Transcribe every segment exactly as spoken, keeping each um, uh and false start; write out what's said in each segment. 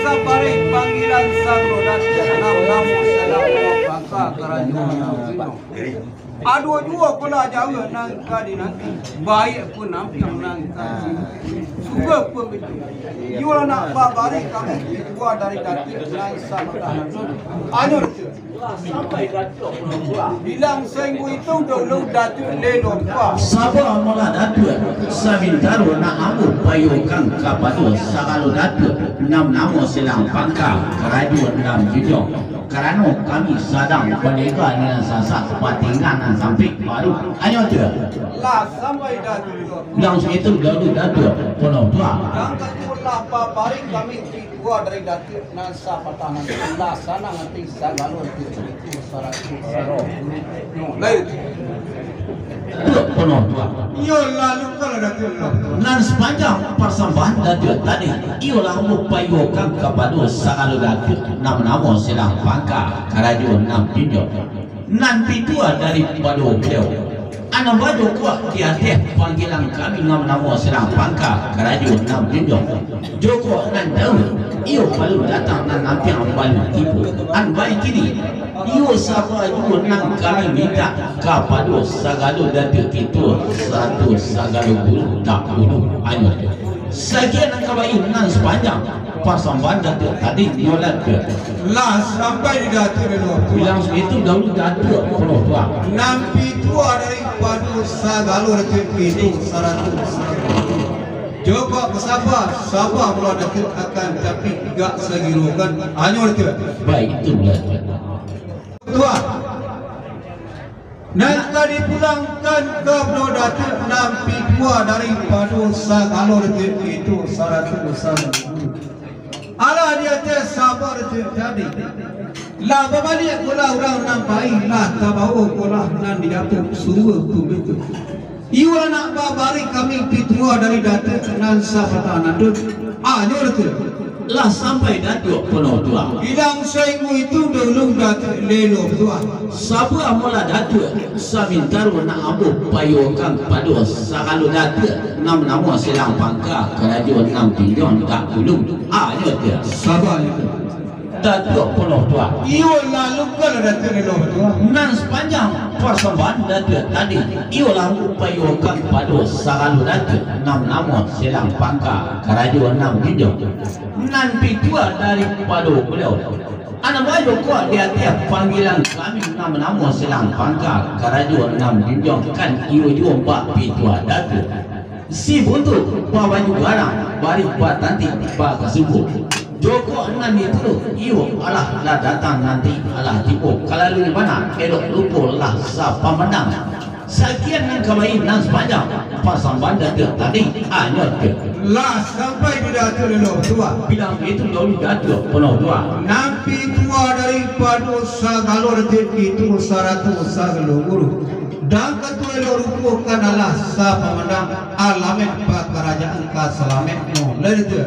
Sabareh panggilan Saro Datuak, nan namo Salang Pangka, karajo nan sino. Ado juo pulo jauah nan ka dinanti, baiak pun ampiang nan ka dinanti. Sudah pun itu. Iyolah nak babareh kami, dua dari Datuak nan sapatah nan tu. Anyo tu. Bilang sainggu itu dulu Datuak Lelo Tua. Saba amolah Datuak, sabintaro nak ambo payokan kapado sagalo Datuak, nan namo Salang Pangka, karajo nan junjuang. Karano kami sadang balega nan sasak, batingga nan sampik baru. Anyo tu. Lah sampai Datuak. Bilang sainggu itu dulu Datuak, Pono Tua. Nan katuo lah babareh kami dua dari Datuak nan sapatah nan tu, lah sanang ati sagalo Datuak itu sarato. Lain. Datuak Pono Tua. Iyo, lalu kalau Datuak lo. Nan sapanjang pasambahan Datuak tadi, iyolah mapayokan kapado sagalo Datuak, nan namo Salang Pangka, karajo nan junjuang. Nan pituah daripado Baliau. Anak bajo kuat di ateh panggilan kami nan namo Salang Pangka, karajo nan junjuang. Jokok nan jauah, iyo balun datang, nan ampiang balun tibo. An baik kini, iyo saba juo nan kami mintak kapado sagalo Datuak kito, sarato sagalo guru dahulu. Anyo tu. Sakian nan kami nan sapanjang pasambahan Datuak tadi, nyolat ke. Lah sampai di Datuak Lelo Tua. Bilang sainggu itu dahulu Datuak Pono Tua. Nan pituah daripado sagalo Datuak itu sarato sagalo. Jokok basaba, saba pulo Datuak akan, tapi gak sagirokan. Anyo Datuak. Baik, itu Datuak. Tua. Nan ka dipulangkan kapado Datuak nan pituah daripado sagalo Datuak itu sarato sagalo. Alah di ateh saba Datuak tadi. Lah babaliak pulo urang nan pai, lah tabawo pulo nan didapek, sungguah pun itu. Iyo nak babareh kami pituah dari Datuak nan sapatah nan tu. Anyo Datuak. Lah sampai Datuak Pono Tua. Bilang sainggu itu dulu Datuak Lelo Tua. Saba amolah Datuak, sabintaro nak ambo payokan kapado sagalo Datuak, nan namo Salang Pangka, karajo nan junjuang dahulu. Anyo tu. Saba itu. Datuak Pono Tua. Iyo lalu kalau Datuak Lelo Tua. Nan sapanjang pasambahan Datuak tadi, iyolah mapayokan kapado sagalo Datuak, nan namo Salang Pangka, karajo nan junjuang. Nan pituah daripado Baliau. Anak bajo kuat di ateh panggilan kami nan namo Salang Pangka, karajo nan junjuang, kan iyo juo bak pituah Datuak. Si buntuak babaju garang, barih batanti bakasuku. Jokok nan itu, iyo alah lah datang nanti, alah tibo. Kalalu di mano, elok lupo lah sapamandang. Sakian nan kami nan sapanjang pasambahan Datuak tadi, anyo tu. Lah sampai di Datuak Lelo Tua. Bilang itu dahulu Datuak Pono Tua. Nan pituah daripado sagalo Datuak itu sarato sagalo guru. Dan katuo elok rupo kan alah sapamandang, alameh pakarajaan ka salameh. No, lain tu.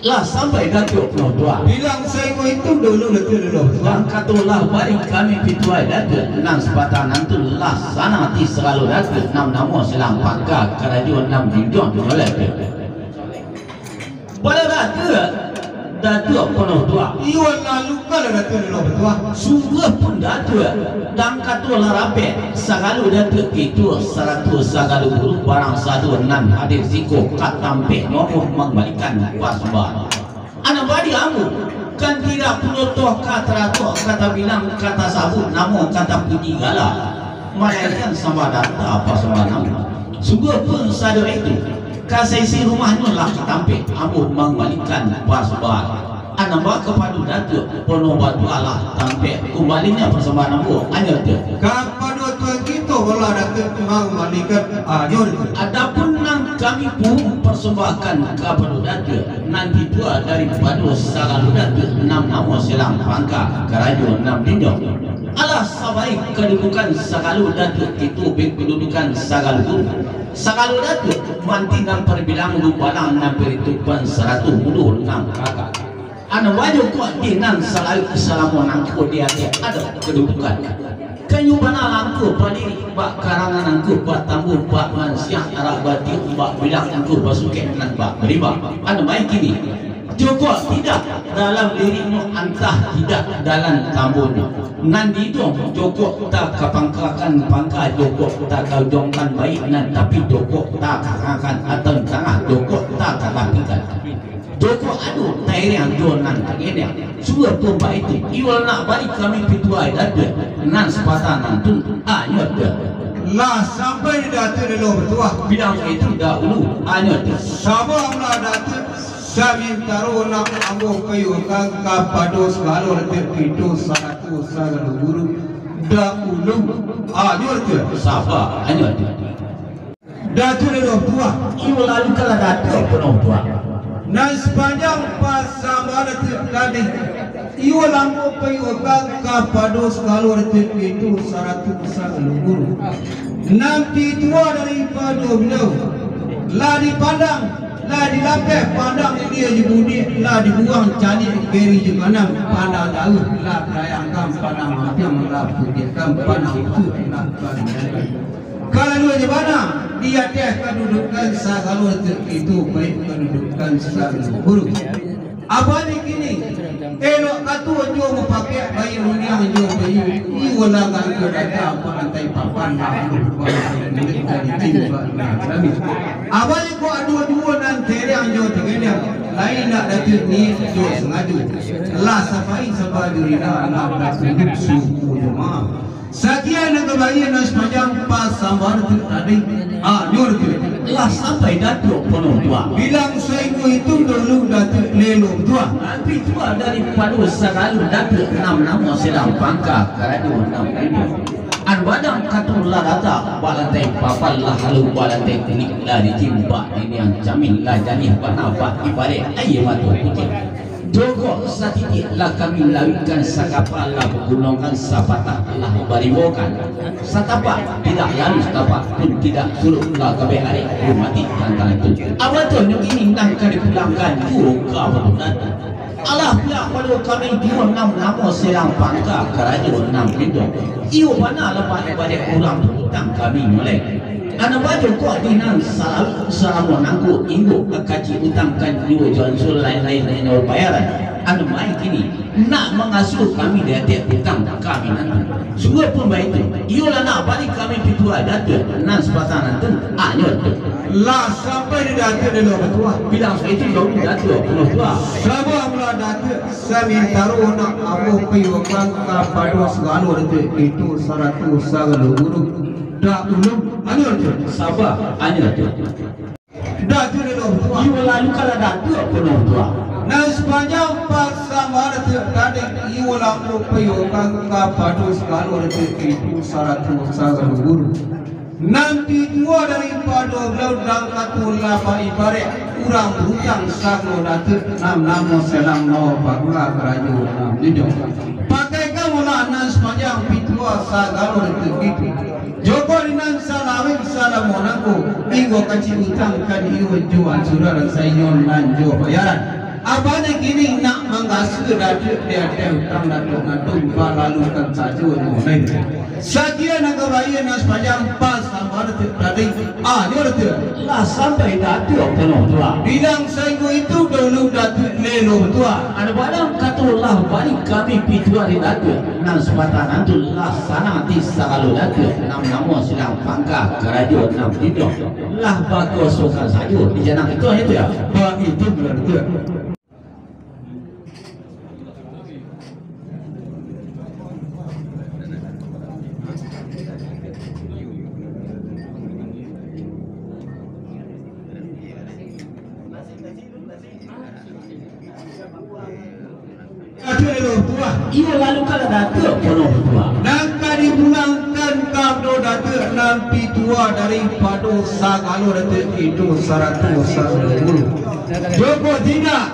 Lah sampai Datuak Pono Tua. Bilang sainggu itu dulu Datuak Lelo Tua. Dan katuo lah bareh kami pituah Datuak nan sapatah nan tu, lah sanang ati sagalo Datuak, nan namo Salang Pangka, karajo nan junjuang, nyolat tu. Bala Datuak, Datuak Pono Tua. Iyo lalu kalau Datuak Lelo Tua. Sungguah pun Datuak, dan katuo lah rapek, sagalo Datuak kito, sarato sagalo guru, barang sado nan hadir siko ka tampek namo mambalikan pasambahan. Anak badi ambo, kan tidak pulo toh ka taratok, ka tabilang, ka tasabuik namo, ka tapuji gala. Malainkan sambah data pasambahan ambo. Sungguah pun sado itu, ka saisi rumahnyo lah ka tampek ambo mambalikan pasambahan. Anak badi kapado Datuak Pono Tua lah tampek kumbalinyo pasambahan ambo, anyo tu. Kapado Tuan kito lah Datuak mambalikan, anyo tu. Adapun nan kami pun pasambahan kapado Datuak, nan pituah daripado sagalo Datuak, nan namo Salang Pangka, karajo nan junjuang. Alah sabaik kadudukan sagalo Datuak kito, baik kadudukan sagalo guru. Sagalo Datuak, manti nan parbilang, lubalang nan paritupan, sarato mudo nan kakak. Anak bajo kuat di nan salalu, salamo nangko di ateh ado kadudukan. Kayu bana nangko badiri, bak karangan nangko batambuah, bak mansiang arak batiuak, bak bilang nangko basukek nan bak barimbang. Anak baik kini. Jokok tidak dalam liriknyo, antah tidak dalam tambonyo. Nan diiduang jokok tak ka pangkakan pangka, jokok tak ka ujuangkan baik nan, tapi jokok tak ka tangakan atau tangah, jokok tak ka lapikan. Jokok ado tairiang jo nan tageneang. Sudah pun baitu, iyo lah nak bari kami pituah Datuak, nan sapatah nan tu, anyo tu. Lah sampai di Datuak Lelo Batuah. Bilang itu dahulu, anyo tu. Sabarlah Datuak, samintaro nak ambo payuahkan kapado sagalo Datuak, itu sarato sagalo guru. Dahulu, anyo tu. Saba, anyo tu. Datuak Lelo Batuah. Iyo lalu kalah Datuak Lelo Batuah. Nan sapanjang pasambahan Datuak tadi, iyo lah ambo payuahkan kapado sagalo Datuak, itu sarato sagalo guru. Nan pituah daripado baliau, lah dipandang, lah dilapeh pandang, india jo budiak, lah dibuang caliak kiri jo kanan, pandang jauah lah tarayangkan, pandang ampiang lah putiahkan, pandang bukik lah tarayangkan. Kalaluan jo bana, di ateh kadudukan sagalo Datuak, itu baiak kadudukan sagalo guru. Apo ni kini? Elok kato jo mupakaik, baiak rundiang jo baiak, iyo lah gangka dada, apo lantai papan, lalu balantai kulik dari jimbak nan kami. Apo ni kok ado duo nan tairiang jo tageneang, lain nak Datuak niaik jo sangajo. Lah sapai saba jo rila, lah batunduk suku jo maaf. Sakian nan kabagian nan sapanjang pasambahan Datuak tadi. Ah, nyo Datuak. Lah sampai Datuak Lelo Batuah. Bilang sainggo itu dahulu Datuak Lelo Batuah. Nan pituah daripado sagalo Datuak, nan namo Silang Pangka Karajo Nan Pituah. An badang kato lah rata, balantai papan lah halu, balantai kulik lah dijimbak, dinding camin lah janiah, bana bak ibaraik aia mato putiah. Jokok satitiak lah kami lawikkan, sakapa lah bagunongkan, sapatah lah baribokan. Satapak tidak lalu, satapak pun tidak surut, lah kabek arek rumati tantang itu. Abatanyo kini nan ka dipulangkan juo ka Badunan. Alah pihak pado kami juo nan namo Silang Pangka Karajo Nan Pituah. Iyo bana lah banyak-banyak urang utang kami moleh. Anak bajokok di nan salawik salamo nangko, inggo ka kacik utang kan juo jo ansur lain-lain nan inyo bayaran. Anak mai kini nak mangasuh kami di ateh utang kami nan tu. Sudah pun baitu, iyo lah nak bari kami pituah Datuak nan sapatah nan tu, anyo tu. Lah sampai di Datuak Lelo Batuah. Bilang itu dahulu Datuak Lelo Batuah. Sabarlah Datuak, samintaro nak ambo payuahkan kapado sagalo Datuak, itu sarato sagalo guru. Dahulu, anyo tu. Saba, anyo tu. Datuak Lelo Batuah. Iyo lalu kalah Datuak Lelo Batuah. Nan sapanjang pasambahan Datuak tadi, iyo lah ambo payuahkan kapado sagalo Datuak, itu sarato sagalo guru. Nan pituah daripado baliau, nan kato lah baibaraik urang bautang sagalo Datuak, nan namo Silang Pangka Karajo Nan Pituah. Pakaikan molah nan sapanjang pituah sagalo Datuak itu. Jokok di nan salawik salamo nangko, inggo kacik utang kan iyo jo ansuran, sainyo nan jo bayaran. Apo ni kini nak mangasuh Datuak di ateh utang Datuak nan tu, balalukan sajo nyo lai. Sakian nan kabagian nan sapanjang pasambahan Datuak tadi. Ah, nyo Datuak. Lah sampai Datuak Lelo Batuah. Bilang sainggo itu dahulu Datuak Lelo Batuah. Anak badang kato lah bari kami pituah di Datuak nan sapatah nan tu, lah sanang ati sagalo Datuak, nan namo Silang Pangka Karajo Nan Pituah. Lah bakuasokan sajo di janang itu, anyo tu yo. Baitu lah Datuak. Datuak Lelo Batuah. Iyo lalu kalah Datuak Lelo Batuah. Nan ka dipulangkan kapado Datuak nan pituah daripado sagalo Datuak, itu sarato sagalo guru. Jokok tidak,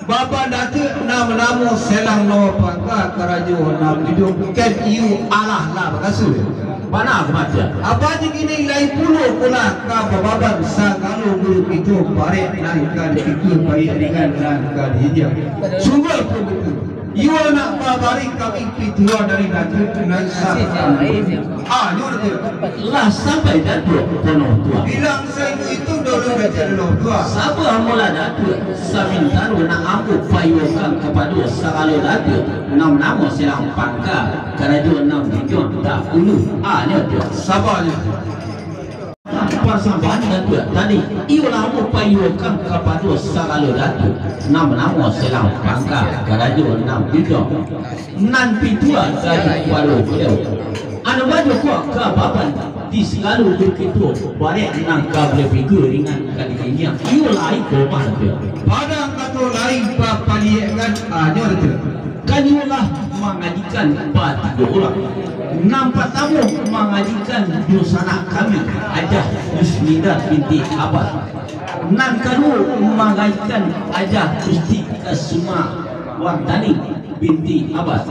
Bapak Datuak nan banamo Silang Pangka Karajo Nan Pituah, kan iyo alah lah bakasuah. Bana mah tu. Apo ni kini lai pulo pulang ka bababan sagalo guru itu, barek nan ka dipikua, baiak ringan nan ka diinjak. Sungguah pun itu. Iyo nak babari kami pituah dari Datuak nan sa-, ah, nyo Datuak. Lah sampai Datuak Pulau Tuah. Bilang saiku itu dulu Datuak Pulau Tuah. Saba amolah Datuak, samintaro nak ambo payuakan kapado sagalo Datuak, nan namo silang pangka, karajo nan dijua dahulu. Ah, nyo Datuak. Saba nyo Datuak. Pasambahan Datuak tadi, iyolah ambo payuakan kapado sagalo Datuak, nan namo silang pangka, karajo nan pituah, nan pituah daripado baliau. Anu bajo kuak ka baban di sagalo bukik tu, barek nan ka bapikua ringan ka dijinjiang, iyolah iko mah Datuak. Padang kato lain papaliekkan, ah, nyo Datuak. Kami lah mangajikan batigo urang. Nan partamo mangajikan dunsanak kami, Hajah Yusminda binti Abbas. Nan kaduo mangajikan Hajah Gusti Kasumawardani binti Abbas.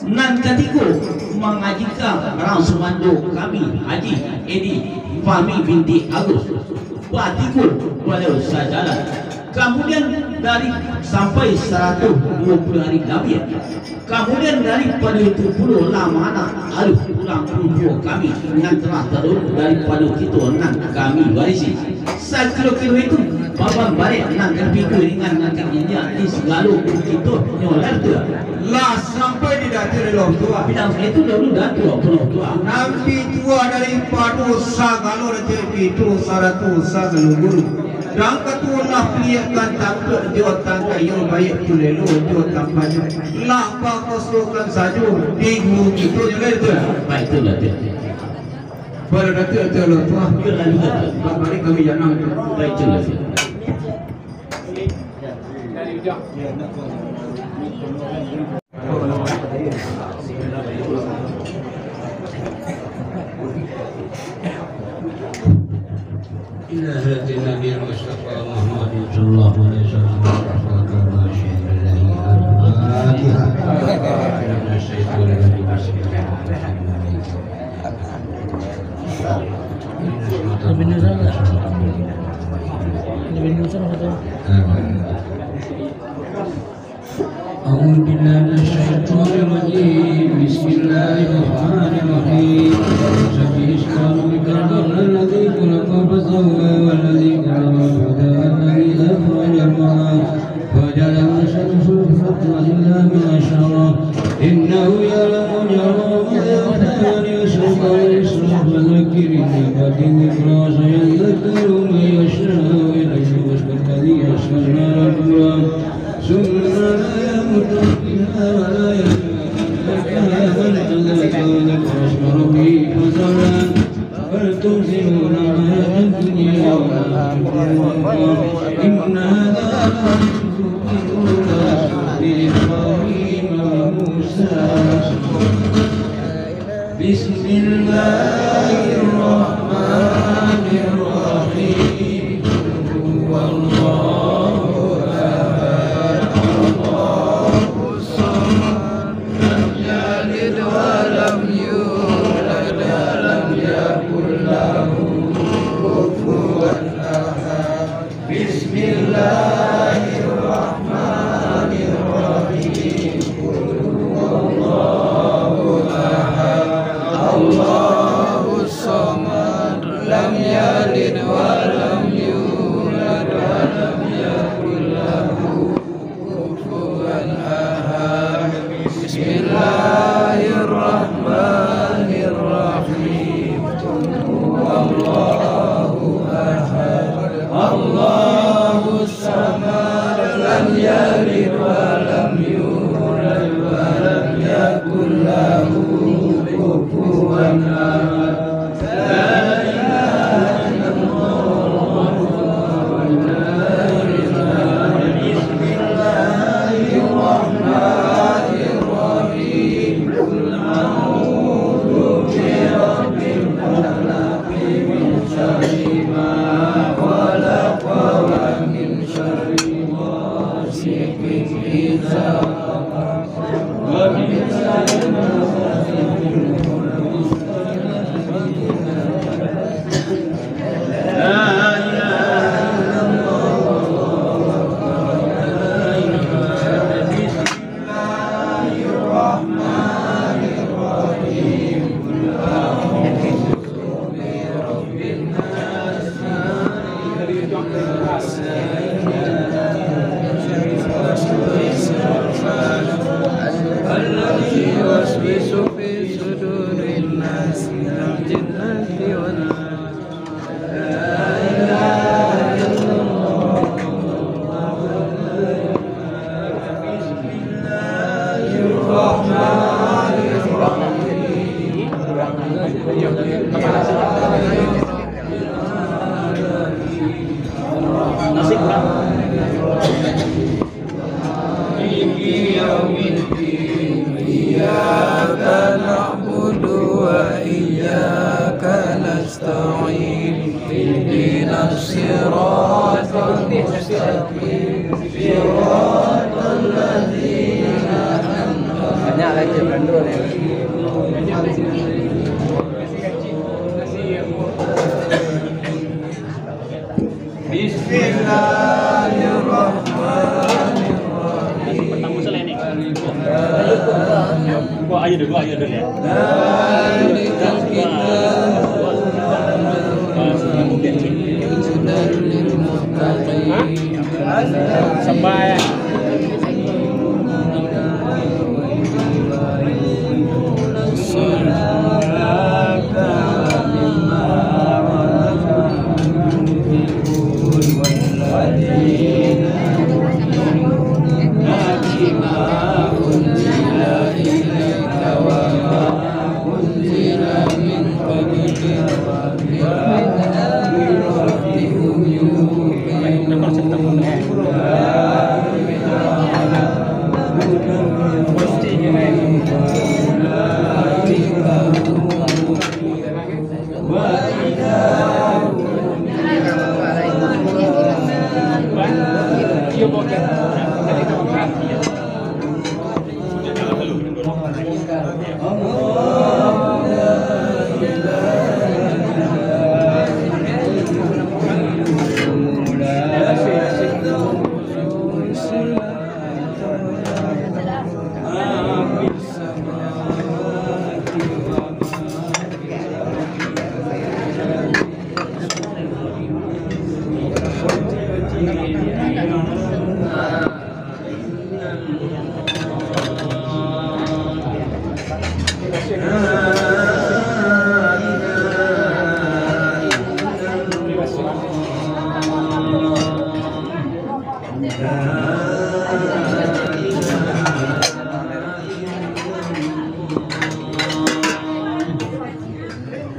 Nan katigo mangajikan urang sumando kami, Haji Edi Fahmi binti Agus. Batigo baliau sajalan. Kamudian dari sampai saratuih duo puluah ari labiah. Kamudian daripado itu pulo lah ma nak aluih pulang pulo kami nan talah taruih daripado kito nan kami warisi. Sakiro-kiro itu baban barek nan ka dipikua ringan nan ka dijinjiang di sagalo kito nyo lah tu. Lah sampai di Datuak Pulau Tuah. Bilang itu dahulu Datuak Pulau Tuah. Nan pituah daripado sagalo Datuak kito saratuih sagalo guru. Nan katuo lah piliahkan tampek jo tangkai, iyo baiak pulelo jo tampaknyo. Lah bakosokan sajo di guru kito nyo lah tu. Baik, itulah tu. Pada Datuak Pulau Tuah. Iyolah, iyolah. Bak balik kami janang tu. Baik, itulah tu. إلى حضرة النبي المصطفى محمد صلى الله عليه وسلم. الفاتحة. من الشيطان الرجيم. بسم الله الرحمن الرحيم. Lebih nusuk, Pak. Lebih nusuk, Pak. آمين. أعوذ بالله من الشيطان الرجيم. بسم الله الرحمن الرحيم. سبح اسم ربك الأعلى الذي خلق فسوى والذي قدر فهدى والذي أخرج المرعى فجعله غثاء أحوى. إنه يعلم الجهر وما يخفى ويرزق من يشاء. فذكر إن نفعت الذكرى سيذكر من يخشى ويتجنبها الأشقى الذي يصلى النار الكبرى ثم لا يموت فيها ولا يحيى. قد أفلح من تزكى وذكر اسم ربه فصلى. بل تؤثرون الحياة الدنيا والآخرة خير وأبقى. إن هذا لهو الحق إن هذا إلا سحر مبين. بسم الله الرحمن الرحيم. قل هو الله أحد. الله الصمد. لم يلد ولم يولد ولم يكن له كفوا أحد. بسم الله الرحمن الرحيم. قل هو الله أحد. الله الصمد. لم يلد ولم يولد ولم يكن له كفوا أحد. بسم الله الرحمن الرحيم. قل هو الله أحد. الله الصمد. لم يلد ولم يولد ولم يكن له كفوا أحد. لا إله إلا الله. بسم الله الرحمن الرحيم. قل أعوذ برب الفلق. من شر ما خلق ومن شر غاسق إذا وقب. إياك نعبد وإياك نستعين. اهدنا الصراط المستقيم. صراط الذين أنعمت عليهم. Bismillahirrahmanirrahim. Dzalika kitab. Sampai.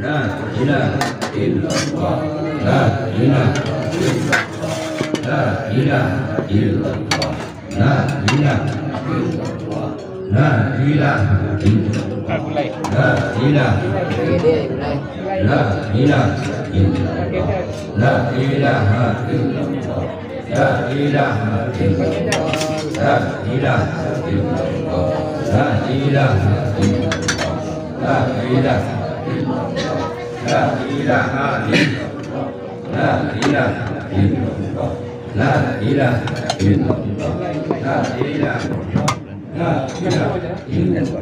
La ilaha illallah. La ilaha illallah. La ilaha illallah. La ilaha illallah. La ilaha illallah. La ilaha illallah. La ilaha illallah. La ilaha illallah. La ilaha illallah. La ilaha illallah. La ilaha illallah. La ilaha illallah. La ilaha illallah. La ilaha illallah. La ilaha illallah. La ilaha illallah. La ilaha illallah. La ilaha illallah.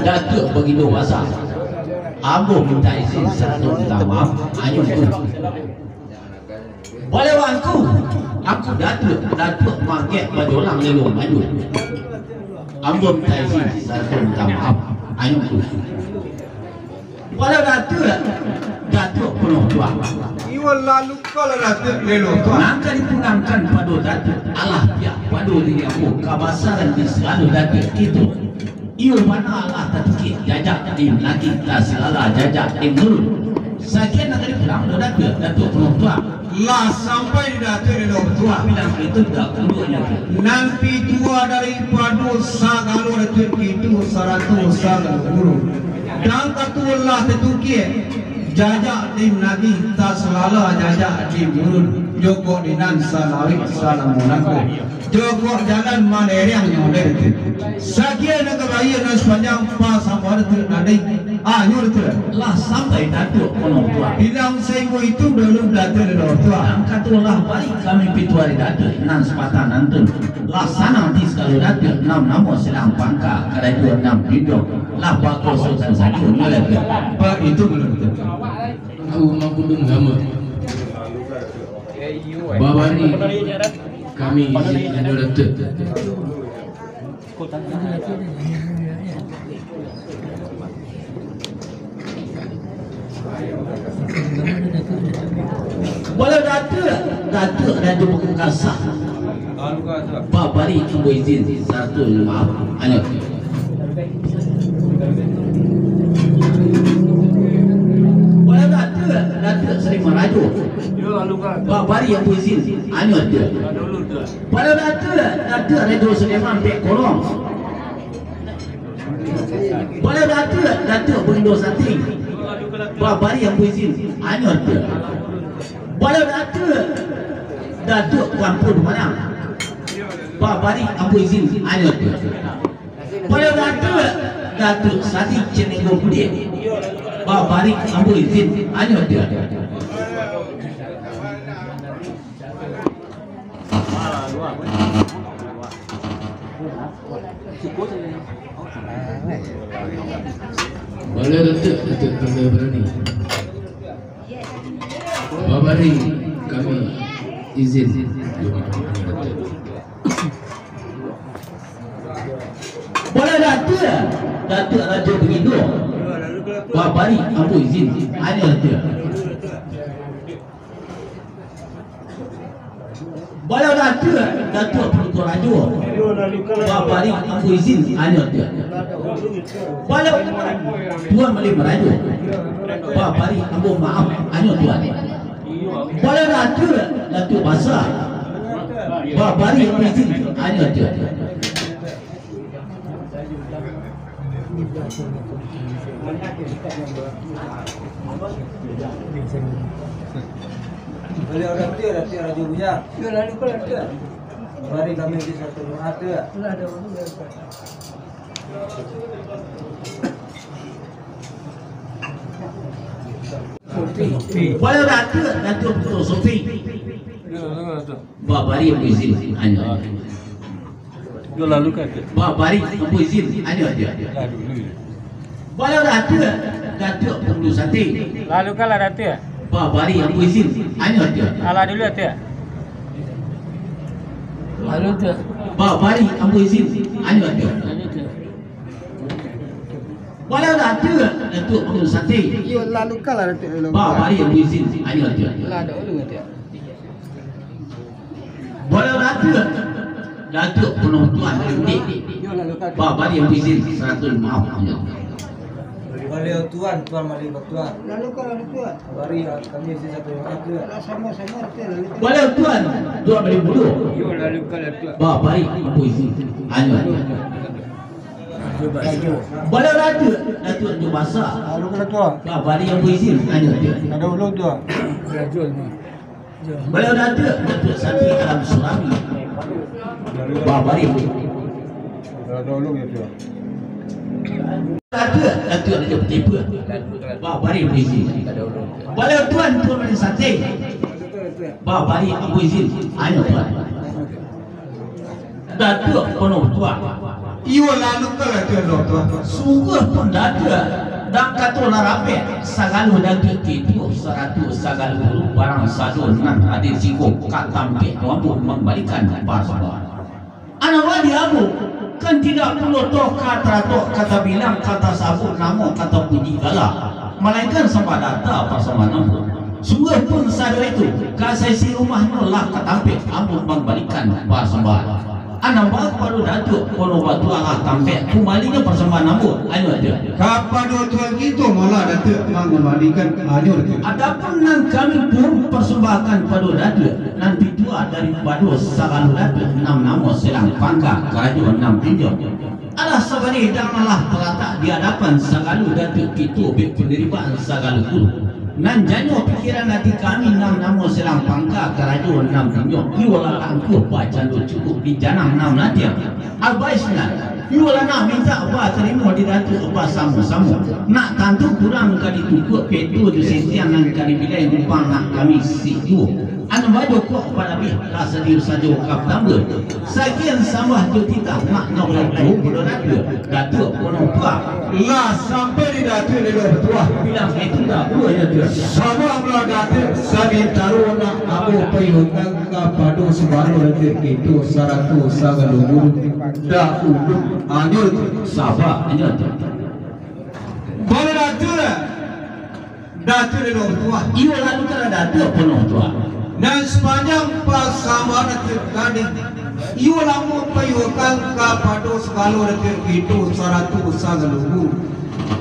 Datuak Bagindo Basa, ambo mintak izin sarato mintak maaf, anyo tu. Baleh angku, angku Datuak, Datuak mangkek bajolang lelo maju. Ambo mintak izin sarato mintak maaf, anyo tu. Baleh Datuak, Datuak punoh tuah. Iyo lalu kalau Datuak lelo tuah. Nan ka dipundangkan pado Datuak, alah pihak pado diri ambo, kabasaran di sagalo Datuak kito. Iyo bana lah tatukiak jajak di langik, tasalala jajak di murun. Sakian nan ka dipundang dek Datuak, Datuak punoh tuah. Lah sampai di Datuak di Lobak Tuah. Bilang itu dak kuduaknyo tu. Nan pituah daripado sagalo Datuak kito sarato sagalo guru. Dan kato lah tatukiak jajak di langik, tasalala jajak di murun. Jokok di nan salawik salamonangko. Jokok jalan malereng nyo deh tu. Sakian nan kabayia nan sapanjang pasambahan tu nadai. Ah, nyo tu. Lah sampai Datuak punoh tuah. Bilang sainggo itu dulu Datuak di Lobak Tuah. Nan kato lah baiak kami pituah di Datuak nan sapatah nan tu. Lah sanang ati sagalo Datuak, nan namo sadang pangka, kadai tu nan bidok. Lah bakuaso sajo nyo Datuak. Ba itu dulu Datuak. Aku mangkudung gama. Babari kami izin anu Datuak. Walau Datuak, Datuak Rajo Bakukasa. Babari ambo izin sarato maaf. Anyo. Walau Datuak, Datuak Marajo. Babari ambo izin, anyo Datuak. Baliau Datuak, Datuak Rajo Sulaiman Pek Korong. Baliau Datuak, Datuak Bagindo Sating. Babari ambo izin, anyo Datuak. Baliau Datuak, Datuak Kampung Padang. Babari ambo izin, anyo Datuak. Baliau Datuak, Datuak Sadi Cenenggo Kudiak. Babari ambo izin, anyo Datuak. Baliau Datuak, Datuak Tangga Barani. Babari kami izin. Baliau Datuak, Datuak Rajo Bagindo. Babari ambo izin, anyo Datuak. Baliau Datuak, Datuak Paduko Rajo. Babari ambo izin, anyo Datuak. Baliau Tuan Malin Marajo. Babari ambo maaf, anyo Tuan. Baliau Datuak, Datuak Basa. Babari ambo izin, anyo Datuak. Baliau Datuak, Datuak Rajo Bujang. Iyo, lalu ka Datuak. Mari kami di satu rumah tu. Baliau Datuak, Datuak Putu Sopi. Babari ambo izin, anyo. Yo, lalu ka Datuak. Babari ambo izin, anyo Datuak. Lah dulu. Baliau Datuak, Datuak Punggu Sati. Lalu ka lah Datuak. Babari ambo izin, anyo Datuak. Alah dulu Datuak. Lalu Datuak. Babari ambo izin, anyo Datuak. Lalu Datuak. Baliau Datuak, Datuak Punggu Sati. Iyo, lalu ka lah Datuak, lalu ka. Babari ambo izin, anyo Datuak. Lah dulu Datuak. Baliau Datuak, Datuak Panuah Tuan Rindik. Babari ambo izin, saratuih maaf, anyo. Baliau Tuan, Tuan Malin Batuah. Lalu ka, lalu ka. Babari kami izin saratuih maaf, Datuak. Lah, samo-samo, Datuak, lalu ka. Baliau Tuan, Tuan Malin Bulu. Iyo, lalu ka, lalu ka. Babari ambo izin, anyo. Baliau Datuak, Datuak Rajo Basa. Lalu ka, Datuak. Babari ambo izin, anyo Datuak. Ado ulun, Datuak. Baliau Datuak, Datuak Sati Alam Surami. Babari. Datuak, Datuak Rajo Patipuak. Babari puisi. Baliau Tuan, Tuan Malin Sati. Babari ambo izin, anyo Tuan. Datuak Panuah Tuah. Iyo, lalu ka Datuak Panuah Tuah. Sungguahpun Datuak, dan kato lah rapek, sagalo Datuak kito, saratuih sagalo guru, barang sado nan hadir siko ka tampek tu ambo mambarikan pasambahan. Anak wali ambo, kan tidak pulo toh ka taratok, ka tabilang, ka tasabuik namo, ka tapuji gala, malainkan sambah data pasambahan ambo. Sungguahpun sado itu, ka saisi rumahnyo lah ka tampek ambo mambarikan pasambahan. Anam baa kapado Datuak Panuah Tuah lah tampek kumbalinyo pasambahan ambo, anyo Datuak. Kapado Tuan kito malah Datuak mangambalikan, anyo Datuak. Adapun nan kami pun pasambahakan pado Datuak, nan pituah daripado sagalo Datuak, nan namo silang pangka karajo nan pinjam. Alah sabaleh dan alah talatak di adapan sagalo Datuak kito, bek panaribaan sagalo guru. Nan janyo pikiran ati kami nan namo silang pangka karajo nan pinjam, iyolah angkuah bacando cukuik di janang nan natiang. Abaisnyo, iyolah nak mintak batarimo di Datuak basamo-samo. Nak tantu kurang ka ditukuak, peto jo sentiang nan ka dibilai, rumpang nak kami sisik juo. Anam bajo kok balabih, ka sadiyo sajo ka batambah. Sakian sambah jo titah, nak nyo balai juo pado Datuak, Datuak Panuah Tuah. Lah sampai di Datuak Lelo Batuah. Bilang itu dah buah ya Tuak. Sambah pulo Datuak Sabintaro, nak ambo paiyokan kapado sambah Datuak kito saratuih sagalo guru. Dahulu, anyo Datuak. Sambah, anyo Datuak. Baliau Datuak. Datuak Lelo Batuah. Iyo, lalu ka lah Datuak Panuah Tuah. Nan sapanjang pasambahan Datuak tadi, iyo lah ambo paiyokan kapado sagalo Datuak kito saratuih sagalo guru.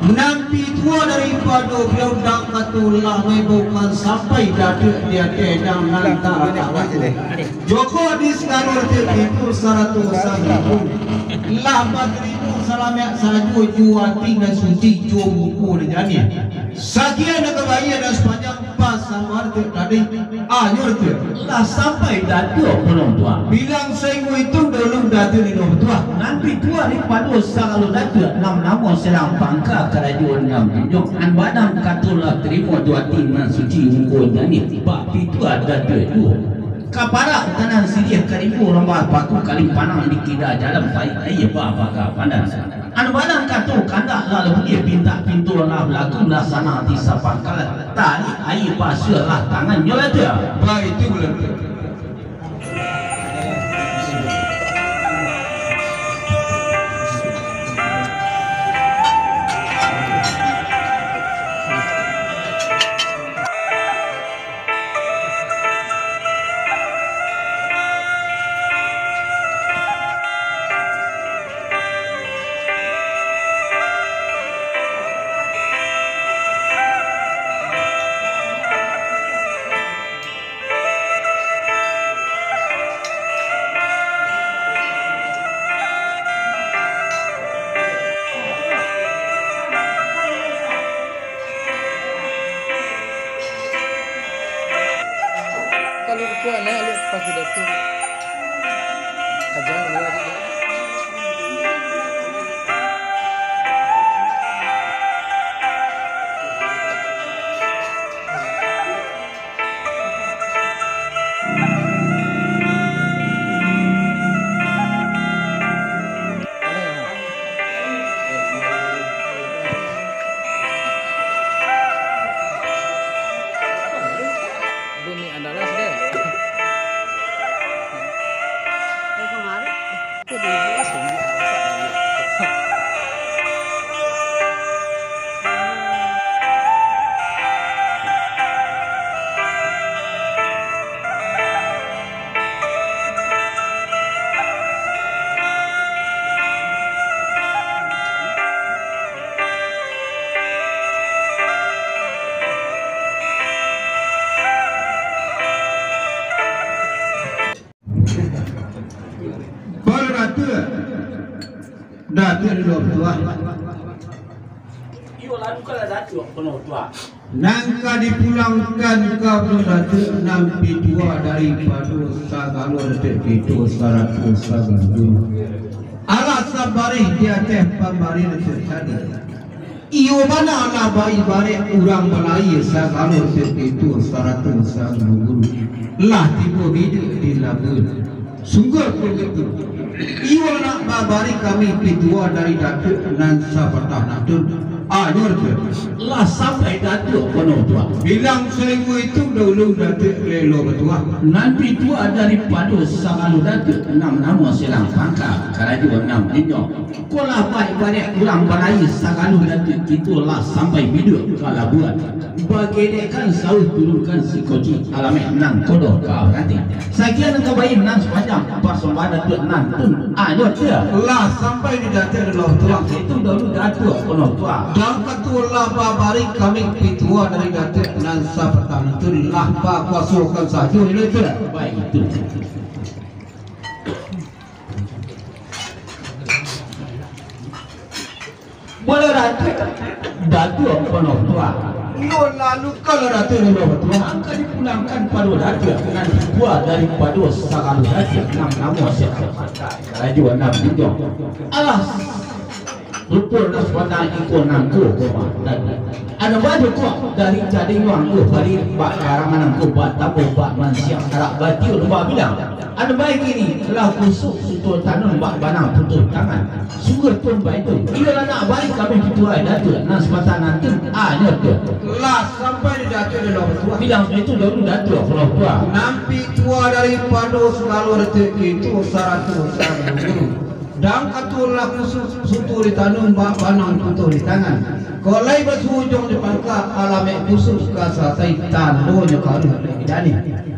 Nan pituah daripado baliau, dang kato lah maimbaukan sampai Datuak di ateh dang nan taratak. Jokok di sagalo datuak itu sarato saribu, lah batarimo salamaik sajo jo ati nan suci jo muko nan janiah. Sakian nan kabayia nan sapanjang pasambahan datuak tadi. Anyo datuak. Lah sampai Datuak Paloh Tuah. Bilang sainggo itu dulu Datuak Paloh Tuah. Nan pituah daripado sagalo datuak, nan namo silang pangka karajo nan tunjuak. Nan badang kato lah tarimo jo ati nan suci muko janiah. Bak pituah datuak itu. Ka parak tanah siriah, ka rimbo rambah paku, ka limpang di kida jalan, paik aia bapaga pandan. Nan badang kato kandak lah labuah, pintak pintu lah balaku, lah sanang ati sapangkalan, tarik aia basuah lah tangan nyo lah tu. Baitu lah tu. Kalau kuat naik, lihat pas sudah tu. Aja, lihat. Paloh Datuak, Datuak Paloh Tuah. Iyo, lalu kalau Datuak Paloh Tuah. Nan ka dipulangkan ka Paloh Datuak nan pituah daripado sagalo datuak kito sarato sagalo. Alah sabarih di ateh pambarih datuak tadi. Iyo bana lah baibarek urang balayia sagalo datuak kito sarato sagalo guru. Lah tibo biduak di labuah. Sungguahpun itu, iyo nak babari kami pituah dari Datuak nan sapatah nantun. Anyo tu, lah sampai Datuak Paloh Tuah. Bilang sainggo itu dahulu Datuak Paloh Tuah. Nan pituah daripado sagalo datuak, nan namo silang pangka karajo nan inyo. Ko lah baik-baik urang balayia sagalo datuak kito lah sampai biduak ka labuah. Bagelekkan sauah turunkan sikoci, alamaik nan kodoh ka baranti. Sakian nan kabayia nan sapanjang pasambahan datuak nantun. Anyo tu. Lah sampai di Datuak Paloh Tuah. Itu dahulu Datuak Paloh Tuah. Dang kato lah babari kami pituah dari Datuak nan sapatah nantun, lah pakuasokan sajo itu. Baik itu. Paloh Datuak, Datuak Paloh Tuah. Iyo lalu kalau Datuak Paloh Tuah, angka dipulangkan Paloh Datuak nan pituah daripado sagalo datuak, nan namo siapa? Karajo nan bujang. Alah, rupo nan sabatang iko nangko koma tadi. Ado baju kok dari cadiang wang, uh, bari bak karangan nangko, bak tabuah, bak mansiang, arak batiur, bak bilang. Ado baik kini, lah kusuk suto tanun, bak banang putuih tangan. Sungguah pun baitu. Iyo lah nak bari kami pituah Datuak nan sapatah nantun. Anyo tu. Lah sampai di Datuak Paloh Tuah. Bilang itu dahulu Datuak Paloh Tuah. Nan pituah daripado sagalo datuak kito sarato sagalo guru. Dang kato lah kusuk suto di tanun, bak banang putuih di tangan. Kok lai basuo ujuang di pangka, alamat khusus ka satai, tandonyo karuah dari jani.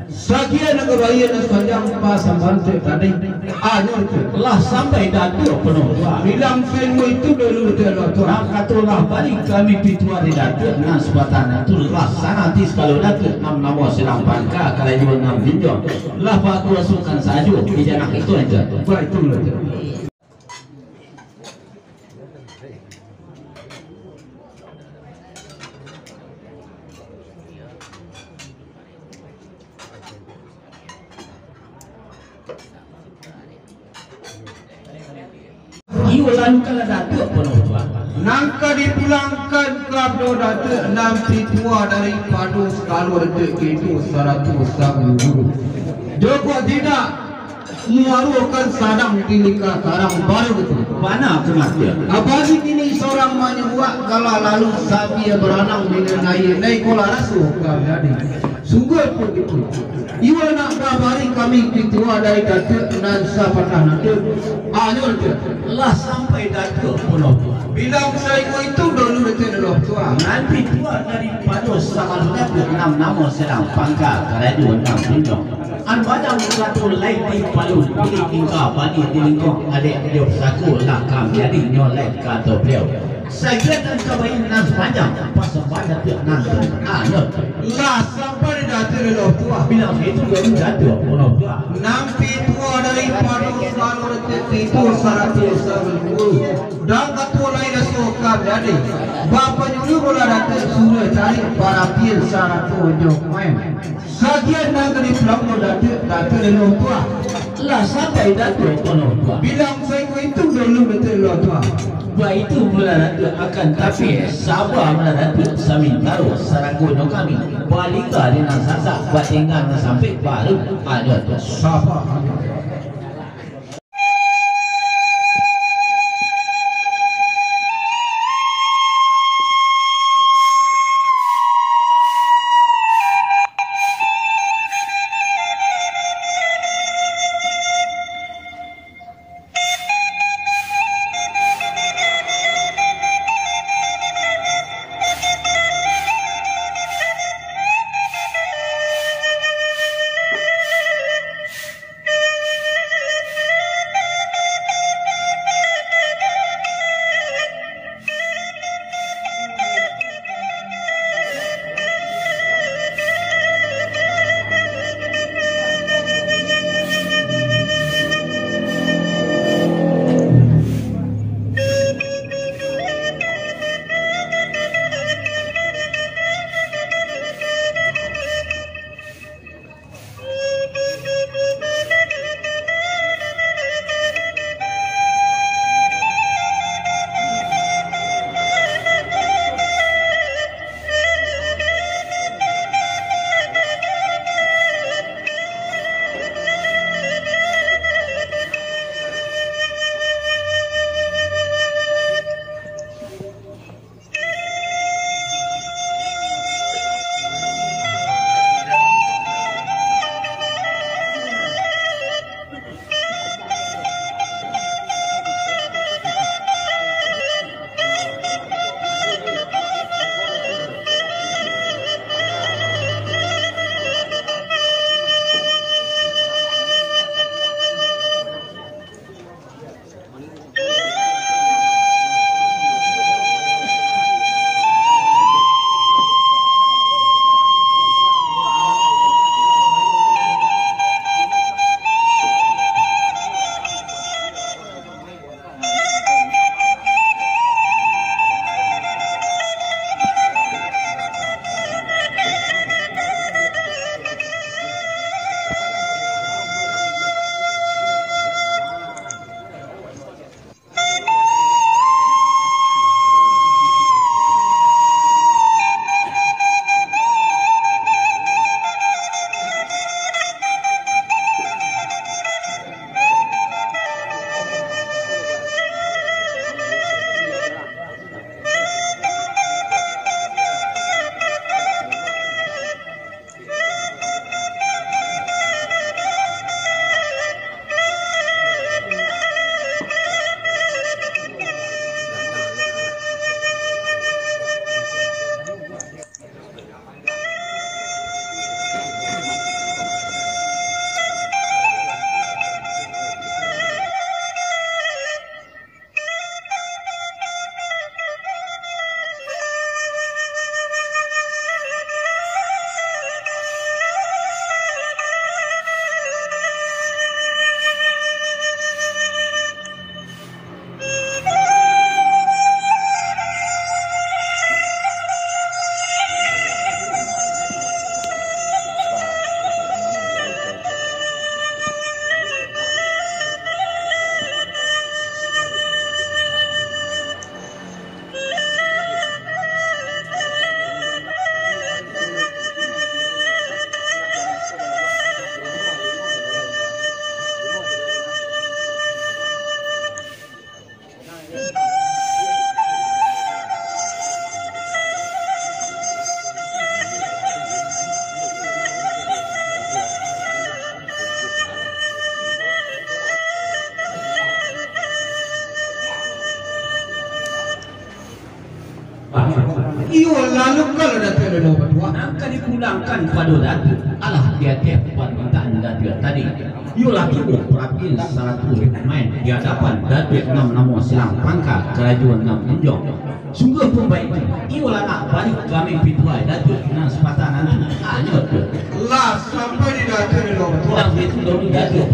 Sakian nan ka baiak nan sapanjang pasambahan tu tadi. Anyo tu. Lah sampai Datuak Pinoh Tuah. Bilang sailmu itu dulu, Datuak Pinoh Tuah. Nah, kato lah bari kami pituah dari Datuak nan sabatang tu, lah sanang ati sakalo Datuak nan namo sadang pangka karajo nan binjong. Lah bakuasokan sajo di janak itu aja. Baik tu, Datuak. Iyo, lalu kalau Datuak Pinoh Tuah. Nan ka dipulangkan ka Datuak nan pituah daripado sagalo Datuak kito sarato saguru. Jokok tidak, muarokan sadang di lingka karang baru tu. Bana tu mati. Abadi kini sorang manyuak, kalau lalu sambil baranang dengan aia, nai kolah raso ka jadi. Sungguah pun itu. Iyo nak kabari kami pituah dari Datuak nan sapatah nanti. Anyo tu. Lah sampai Datuak Pinoh Tuah. Bilang sailmu itu dulu, Datuak Pinoh Tuah. Nan pituah daripado sagalo Datuak nan namo sadang pangka karajo nan binjong. An badan kato lai di palu, di tingkah bani di lingkuang, adek dio sako lah ka manjadi nyo lai kato baliau. Sagian nan ka baiak nan sapanjang, pasambahan Datuak nan tu, anyo. Lah sampai Datuak Pinoh Tuah. Bilang itu dulu Datuak Pinoh Tuah. Nan pituah daripado sagalo Datuak kito sarato saguru. Dan kato lai raso ka jadi. Bapanyuluah bola Datuak suruah cari parapian sarato jo main. Sagian nan ka dipulang Datuak, Datuak Pinoh Tuah. Lah sampai Datuak Pinoh Tuah. Bilang sailmu itu dulu, Datuak Pinoh Tuah. Baitu mula Datuak, akan tapi saba mula Datuak, samantaro sarago nyo kami balingga di nan sasak, batingga nan sampik, baru ado tu. Saba. Iyo, lalu kalau Datuak Lelo Batuah, nan ka dipulangkan pado Datuak, alah di ateh parmintaan Datuak tadi. Iyolah tibo parapin saratuih pamain di adapan Datuak nan namo silang pangka karajo nan junjuang. Sungguahpun baitu, iyolah nak baliak kami pituah Datuak nan sapatah nanti, hanyo tu. Lah sampai di Datuak Lelo Batuah. Lah itu dulu Datuak.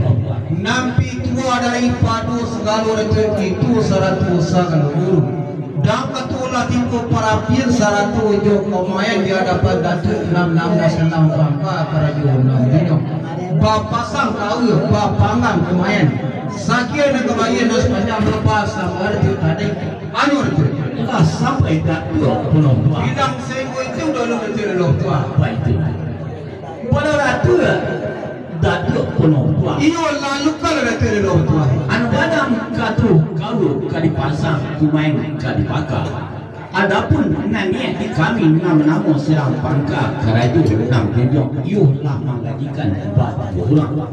Nan pituah daripado sagalo Datuak itu saratuih sagalo guru. Dan katulah tibo parapin saratuih jo pamain di adapan Datuak nan namo silang pangka karajo nan junjuang. Bapasang kaua, bapanggang pamain. Sakian nan ka baian nan sapanjang bapasang Datuak tadi. Anu Datuak. Lah sampai Datuak Pulau Tua. Bilang sainggo itu dulu Datuak Lelo Tua. Apa itu? Pado Datuak, Datuak Pulau Tua. Iyo, lalu kalau Datuak Lelo Tua. Anu gadang katuah kaua ka dipasang, kumain ka dibaka. Adapun nan niaik di kami nan namo silang pangka karajo nan junjuang, iyo lah mangajikan batigo urang.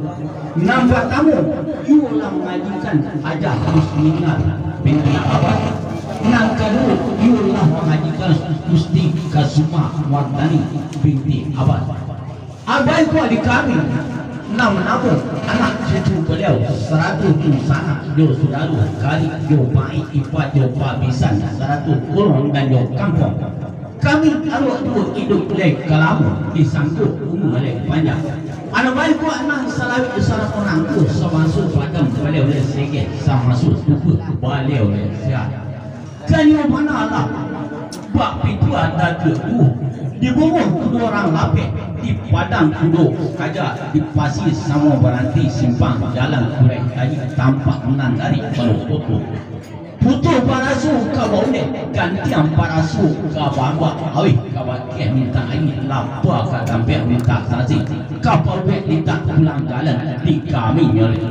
Nan partamo, iyo lah mangajikan Hajah Muslimat binti Abbas. Nan kaduo, iyo lah mangajikan Gusti Kasuma Wardani binti Abbas. Abai ko di kami, nan namo anak cucu baliau, saratuih dunsanak jo sudaro, karib jo paik, ipa jo pabisan, saratuih urang nan jo kampuang. Kami aruak duo iduik lai ka lamo, disangko umua lai panjang. Anak baik ko nan salawik saramo nangko, samaso padang baliau lai segeh, samaso tubuah baliau lai sihat. Kanyo manolah bak pituah Datuak tu, dibunuah kudo urang lapeh, di padang kudo kaja, di pasi samo baranti simpang jalan Kurai Kaji, tampak nan dari Palo Koto. Putuih paraso ka baulek, gantiang paraso ka baambak, awih ka bakeh mintak aia, lapa ka tampek mintak tasi, ka paruwek mintak pulang jalan di kami nyolek.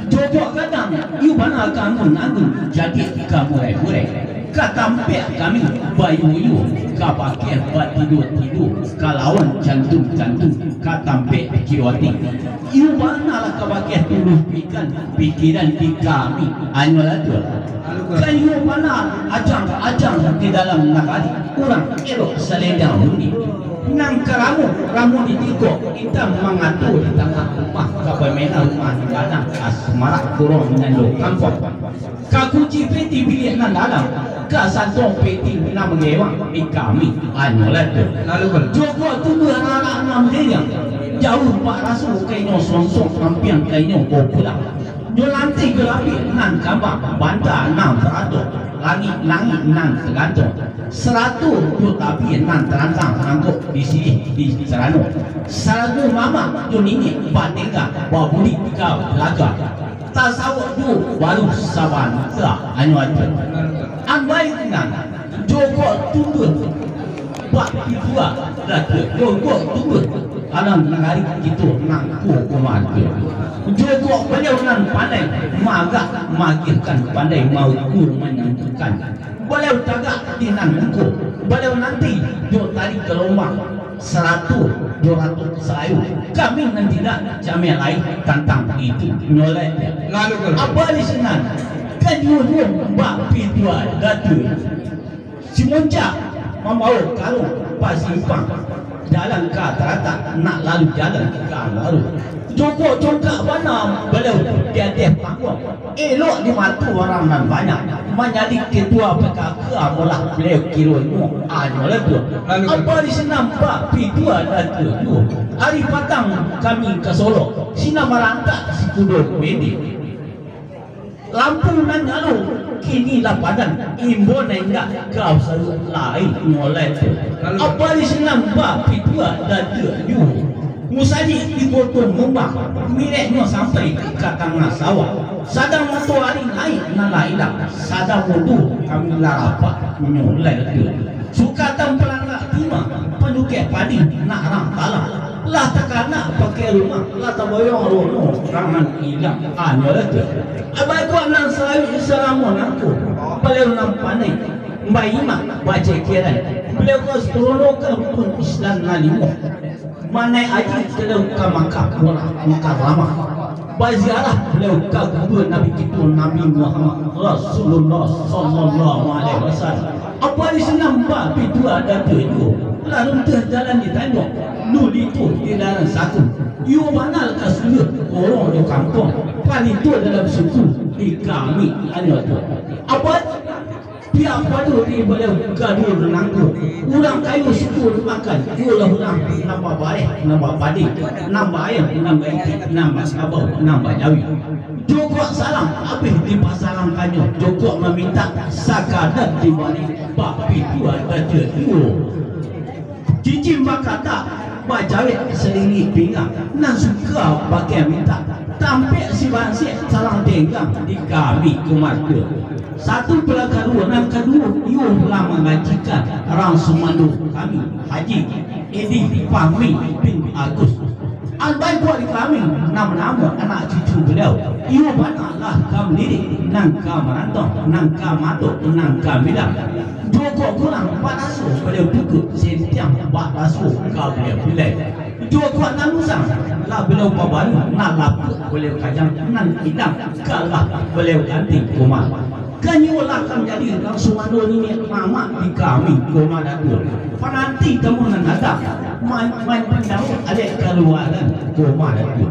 Jokok gadang, iyo bana ka anggun-anggun, jadi ka murai-murai. Ka tampek kami bayo-yo, ka bakeh batido-tido, ka lawan cantum-cantum, ka tampek pikiro ati. Iyo bana lah ka bakeh tuluih pikan pikiran di kami, anyo lah tu. Ka iyo bana ajang-ajang di dalam nagari, urang elok salendang undi. Nan ka ramo, ramo di tigok, indak mangato di tangah rumah, ka pamenan rumah di ladang, ka samarak kurong nan jo kampuang. Ka kunci peti biliak nan dalam, ka santong peti nan mangewang, di kami, anyo lah tu. Lalu, jokok tubuah anak-anak nan mangewang, jauah bak raso ka inyo sonsong, ampiang ka inyo bapulang. Nyo lantih jo lapih nan kambang, banta nan baratok, langik-langik nan tagantuang. Saratuih jo tabia nan tarantang, mangkok di siriah di carano. Sarago mamak jo niniak batengga, baburi ka balaga. Tasawok juo baru sabanta, anyo ajo. Ambai nan jokok tubuah bak pituah Datuak, jokok tubuah alam nagari kito nangko kumato. Jokok baliau nan pandai maagak maagiahkan, pandai maukur manantukan. Baliau tagak di nan muko, baliau nanti jo tari galombang, saratuih jo ratuih sarayu. Kami nan tidak cameh lai tantang itu. Nyolek. Lalu, kalau apa di sinan? Kan juo-juo bak pituah Datuak. Si Muncak mambaok karuang basimpang. Jalan ka taratak, nak lalu jalan ka lalu. Jongkok congkak bana baliau di ateh pangguang. Elok di mato urang nan banyak, manjadi ketua P K K amolah baliau kiro imo, anyo lah tu. Lalu apa di sinan ba pitua dan tu. Ari patang kami ka Solok, sinan marantak si kudo pendek. Lampu nan nyalo kini lah padan, imbau nan indak ka usaha lai nyo lai tu. Lalu apa di sinan ba pitua dan tu. Musajik di Koto Mumbang, mireknyo sampai ka tangah sawah. Sadang matoari naik nan lah ilang, sadang mudo kami lah rapak nyo lai tu. Sukatan palangga timah, panjukek padi nak rang talang. Lah takanak pakai rumah, lah taboyong rono rangan ilang. Anyo lah tu. Abah kuat nan sawit salamo nangko, baliau nan pandai baiman bacekeran. Baliau ko strono ka rukun Islam nan limo. Manaik haji baliau ka Makkah Mukarramah. Baziarah baliau ka kubur Nabi kito Nabi Muhammad Rasulullah sallallahu alaihi wasallam. Apa di sinan ba pitua dan tu, lah runtuah jalan di tandok, luli tu di dalam saku. Iyo banal ka suluah korong jo kampuang, palito dalam suku di kami anyo tu. Apa Pihak pado di baliau gaduah nangko. Urang kayo suko dimakan, iyolah urang nan babareh, nan bapadeh, nan baayam, nan baitik, nan basabau, nan bajawi. Jokok salang abih dipasalangkannyo, jokok mamintak sakadar dibari, bapitua batua iyo. Cicim bakatak, bacawek salingik pinggang, nan suka pakai mintak. Tampek si bansek salang tenggang di kami kumarga. Satu pala kaduo, nan kaduo, iyo lah mangajikan rang sumando kami, Haji Edi Fahmi bin Agus. Albaik buat di kami, nan manamo anak cucu baliau. Iyo bana lah ka mandidik, nan ka marantau, nan ka matok, nan ka bilang. Jokok kurang, baraso baliau pukul, sentiang baraso ka baliau pilai. Jokok nan usang, lah baliau pabalu, nan lapuak baliau kajang, nan ilang, kalah baliau ganti koma. Kanyo lah ka manjadi rang sumando niniak mamak di kami koma datu. Pananti tamu nan datang, main, main pandau alek kaluaran koma datu.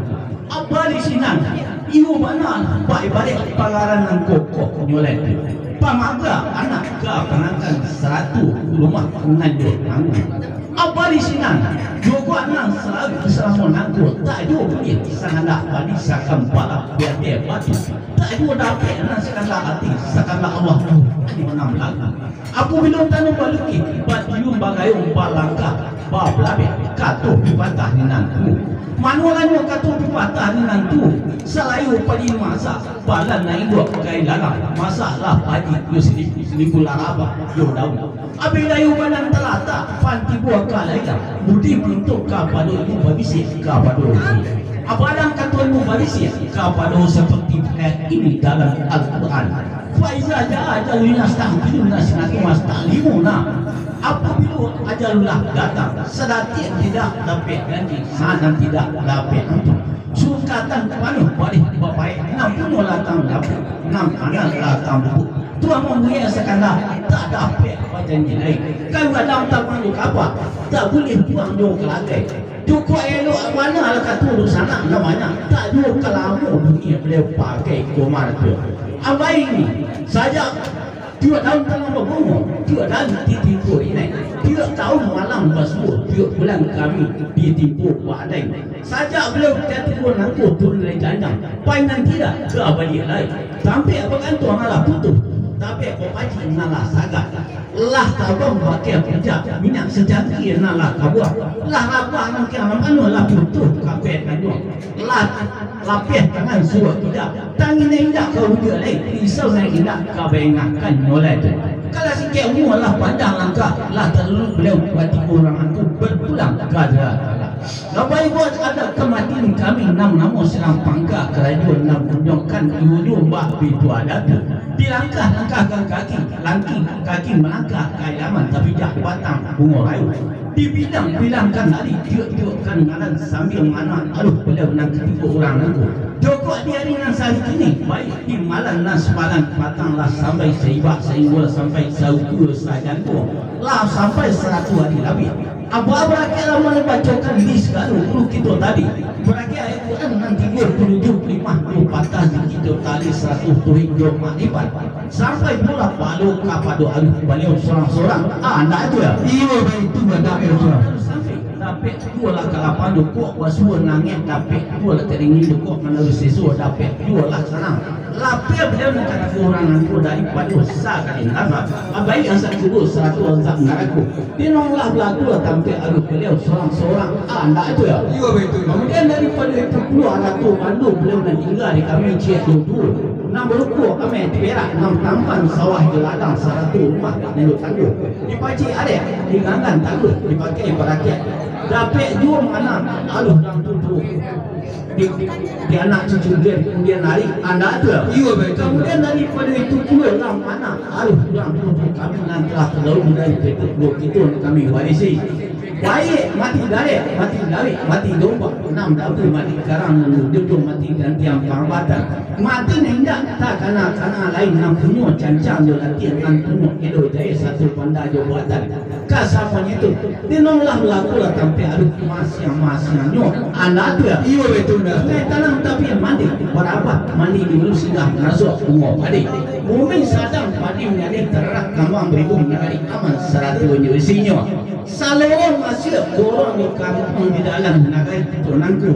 Apa di sinan? Iyo bana, baibarat pangaranan kokoh nyo lai tu. Pamaga anak ka panangkan saratu rumah nan jo tangguang. Apa di sinan? Jogo anak sarawi salamo nangko, tak jo buliah sakandak padi sakan pala di ateh batu. Tak jo dapek nan sakandak ati, sakandak Allah tu, nyo nan balaku. Apabilo tanuang balukih, batiuang bagayuang, balangkah babalabeh, kato pipatah di nan tu. Mano lanyo kato pipatah di nan tu, salayo padi masak, balan nan induak ka ilalang, masaklah padi tu salibu, salibu larabah jo daun. Abih dayu badan talatak, panti buah ka lailang, budi puntuk kapado ibu babisiak kapado ibu. Abadan kato ibu babisiak kapado saparti ayat ini dalam Al-Quran. Faiza jaa ajaluna yasta'khiruna sinatan wa yastaqdimuna. Apabilo ajalullah datang, sadatiak tidak dapek janji, sanan tidak dapek ampun. Sukatan panuah barih bapaek, nan punyo latang dapek, nan panah latang bubuk. Tuah mambuek sakana, tak dapek bajanji lai. Kayu gadang tabuang jo kapa, tak buliah buang jo kalagai. Cukuik elok bana lah kato dunsanak nan banyak, tak juo ka lamo dunia baliau pakai koma tu. Abai ni, sajak tiok daun talang babungo, tiok daun ditimpo inai, tiok taun malang basuo, tiok bulan kami ditimpo badai. Sajak baliau ka tibo nangko turun dari janjang, pai nan tidak ka baliak lai. Tampek bagantuang alah putuh, tampek bapacik nan lah sagat. Lah tabang bakia puncak, minyak sacangkia nan lah kabuang. Lah rabah rangkiang nan panuah, lah putuh kapek tanjuang. Lah lapeh tangan suok tidak, tangin nan indak ka ujuak lai, pisau nan indak ka baengahkan nyo lai tu. Kalau sikek umua lah panjang langkah, lah talalu baliau batigo urang angku bapulang ka darat. Labai buat adat kamatian kami, nan namo silang pangka karajo nan unjuangkan di ujung bak pintu adat tu. Dilangkah-langkahkan kaki, langki kaki malangkah ka halaman, tapijak batang bungo rayu. Dibilang-bilangkan ari, tiok-tiokkan ngaran sambil maanak aluh baliau nan katigo urang nangko. Jokok di ari nan sakini, baiak di malam nan samalam patang lah sampai saibak sainggua sampai saukua sajangko, lah sampai saratu ari labiah. Apo barakiak lah mano bacokan di sagalo guru kito tadi. Barakiak ayat Quran nan tigo puluh tujuh, limo puluh patah di kito tali saratuih tuhin jo makripat. Sampai pulo palo kapado aluih baliau sorang-sorang. Ah, ndak tu ya? Iyo, baitu, ndak tu ya. Sampai dapek juo lah ka lapang dokok, basuo nangek, dapek juo lah ka dingin dokok, manaruih seso, dapek juo lah sanang. Lapeh baliau nan ka dago urang nangko daripado sakali nazar. Abaik azab kubua sarato azab narako. Di nan lah balaku lah tampek aluih baliau sorang-sorang. Ah, ndak tu ya? Iyo, baitu. Kamudian daripado itu pulo arato bando baliau nan tingga di kami ciek duo-duo. Nan barupo ameh perak, nan tampan sawah jo ladang sarato rumah nan tangguah. Dipacik arek, diganggan taguah, dipakai barakiak. Dapek juo mangana aluih nan tutuik. Di, di anak cucu den, kamudian ari, ah, ndak tu. Iyo, baitu. Kamudian daripado itu pulo lah mangana aluih urang tuo kami nan lah tadahulu dari petuk duo kito nan kami warisi. Baiak mati darek, mati dawek, mati dombak, nan dabu mati karang, nan duduak mati gantiang parabatan. Mati nan indak takana-kana lai, nan punyo cancang jo latiah, nan punyo edo jahek, satu panda jo buatan. Kasamonyo tu, di nan lah balaku lah tampek aluih masiang-masiangnyo, ah, ndak tu ya? Iyo, baitu, ndak tu. Sungai Tanang tapi mandi, barabah mandi dulu singgah maraso bungo padi. Bumi sadang padi manjadi, tararak kambang baribu, nagari aman sarato jo isinyo. Salorong masiak korong di kampuang di dalam nagari kito nangko.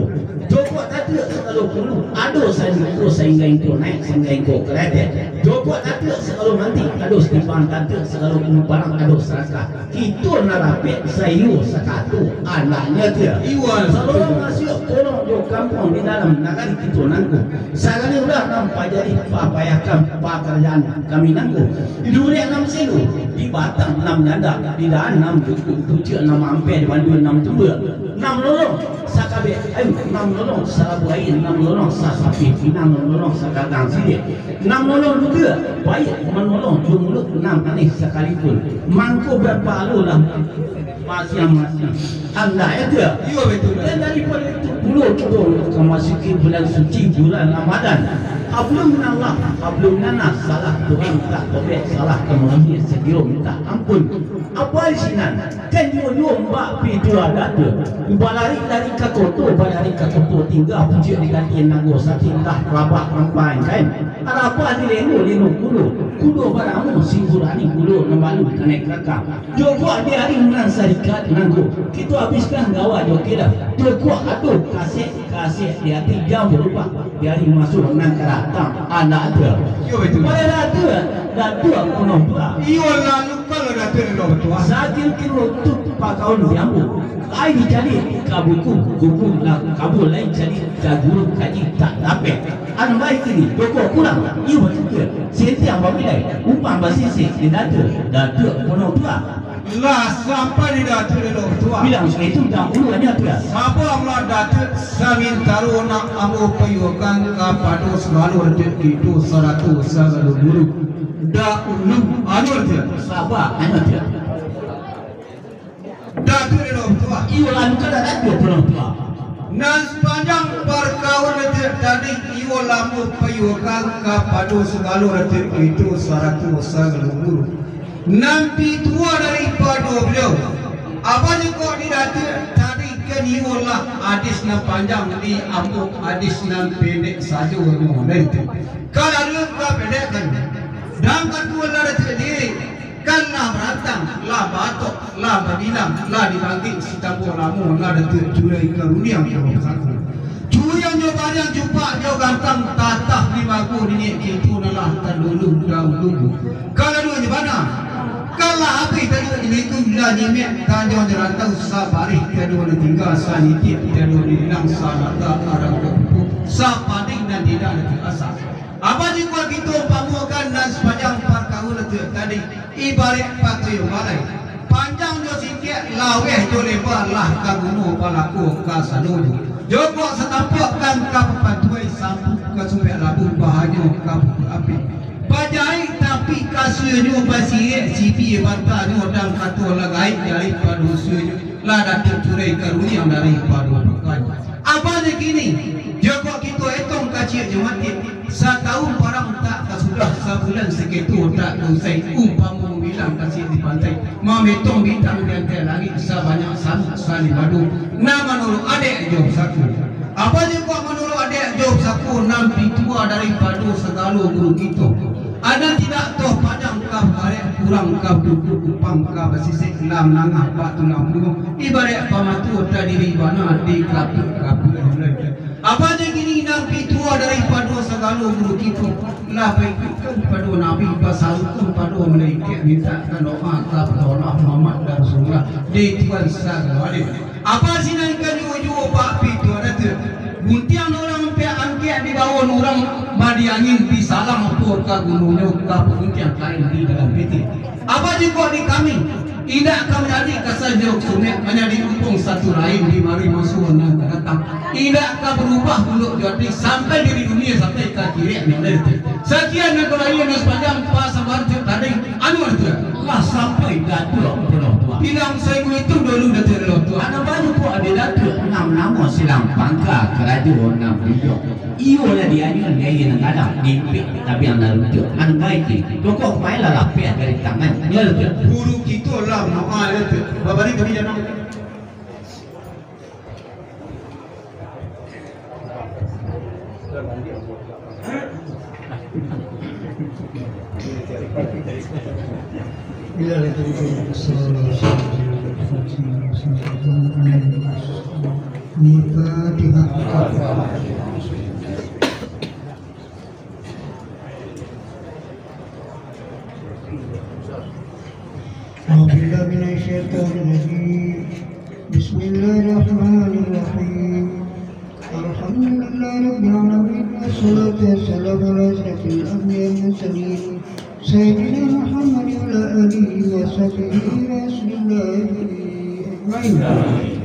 Jokok tatuak sagalo pulu, ado sainggo saingga ingko naik, saingga ingko karateh. Jokok tatuak sagalo manti, ado satimpang tatuak sagalo pulu parang, ado sarakah. Kito nan rapek saiyo sakato, anaknyo tu. Iwan. Salorong masiak korong jo kampuang di dalam nagari kito nangko. Sagalo urang nan pajadi papayakan pakarajaan kami nangko. Di duriak nan selu, di batang nan nyanda, di dahan nan bukuik, pucuak nan mampeh, di banduan nan tumbuah. Nan manolong sakabek aia, nan manolong salabuah aia, nan manolong sasapi pinang, nan manolong sagagang siriah, nan manolong duduak, baiak manolong jo muluik nan manih sakalipun. Mangko bapahalo lah masiang-masiang. Andak itu ya? Iyo, betul. Dan daripado itu pulo kito ka masuki bulan suci, bulan Ramadan. Hablum minallah, hablum minannas, salah Tuhan mintak tobek, salah ka manusia sagiro mintak ampun. Apo di sinan? Kan juo-juo mbak pi juo adat tu. Balari dari ka koto, balari ka koto tingga, pucuak diganti nago sakik, lah rabak rampai kain. Arapah di leno, leno kudo, kudo baramu, singkurani kudo nan balu tanek kakak. Jokok di ari nan sarikat nangko, kito abihkan gawa jo keda. Jokok ado kasek, kasek di ati jam barubah, di ari masuak nan ka datang, andak tu. Iyo, betul. Pada datu, datu aku nombor. Iyo, lalu kalau datu nan nombor tu. Sakiro-kiro tu pakaun diambo. Lai dicari ka buku, buku lah kabua, lai cari ka guru kaji tak dapek. An baik ini, jokok kurang, iyo batua. Sentiang bamilai, umpang basisik, di datu, datu kuno tua. Lah sampai di datu di dok tua. Bilang sudah itu, dah ulu hanya tua. Sabar lah datu, samintaro nak ambo payuakan kapado sagalo datu itu sarato sagalo guru. Dah ulu anu datu. Sabar, hanya tua. Datu di dok tua. Iyo, anu kada datu di dok tua. Nan sapanjang parkawin datu tadi, iyo lah ambo payuakan kapado sagalo datu itu sarato sagalo guru. Nan pitua daripado baliau. Apo jikok di datu tadi kan iyo lah adis nan panjang, di ambo adis nan pendek sajo nyo dari tu. Kalau ka pendek kan. Dan kaduo lah datu diri. Kan lah barantang, lah baatok, lah babilang, lah dibangkik, sitambo lamo, lah datuak curai ka runiang jo basatu. Curiang jo bariang, cupak jo gantang, tatah di mago niniak kito nan lah tadulu dahulu. Kalau duo nyo bana, kan lah abih tadi nyo itu, lah nyimek tanjong jo rantau, sabarih tiado nan tingga, sanitiak tiado nan ilang, samata arang kapupuk, sapading nan tidak nan taraso. Apo jikok kito umpamokan nan sapanjang parkawin tu tadi, ibaraik pakaian balai, panjang jo singkek, laweh jo leba, lah ka guno balako ka sadonyo. Jokok satampok kan ka papantuai, sampuk ka sumpek labuah, bahanyo ka pupuak api. Bajaik tapi kasuanyo basirek, sibia bantanyo dan kato lah gaek daripado suanyo. Lah datuak curai ka runiang daripado pakanyo. Apo nan kini, jokok kito etong kaciak jo matik, satahun parang tak ka sudah, sabulan saketo tak ka usai, umpamo bilang kasiak di pantai. Mametong bintang di anteh langik sabanyak sabuk salim ado. Nan manuruik adek jo saku. Apo je kok manuruik adek jo saku, nan pitua daripado sagalo guru kito. Anak tidak toh panjang ka barek, kurang ka duduak, upang ka basisek, lah manangah bak tulang punggung, ibarat pamatua tadiri bana di kapuk-kapuk. Apo je kini nan pitua daripado sagalo guru kito, lah baikuikkan pado Nabi, basarukan pado malaikat, mintakkan doa kapado Allah, Muhammad dan Rasulullah, di Tuhan sagalo alam. Apo sinan ka juo-juo bak pitua Datuak? Guntiang urang piak angkek di daun urang, badi angin di salang, apo ka gunonyo ka paguntiang kain di dalam pitih. Apo jikok di kami, indak ka manjadi kasa jeruk sunek, manjadi umpung satu rain di mari masuak nan ka datang. Indak ka barubah bulik jo ati sampai dari dunia sampai ka kirek nan dari tu. Sakian nan kulahian nan sapanjang pasambahan tu tadi, anu tu. Lah sampai Datuak pulo tuah. Bilang saya itu dulu Datuak pulo tuah. Anak banyak pun ada Datuak, enam nama silang pangka karajo enam bilion. Iyo lah dianyun gaya nan gadang, diimpik tabiang nan runtuak. Anu baik ti, pokok main lah lapeh dari tangan. Nyo lah tu. Guru kito lah maaf lah tu. Babari kami jangan. Al-Fatihah. أعوذ بالله من الشيطان الرجيم. بسم الله الرحمن الرحيم. الحمد لله رب العالمين، والصلاة والسلام على أشرف الأنبياء والمرسلين، سيدنا محمد وعلى آله وصحبه رسول الله أجمعين.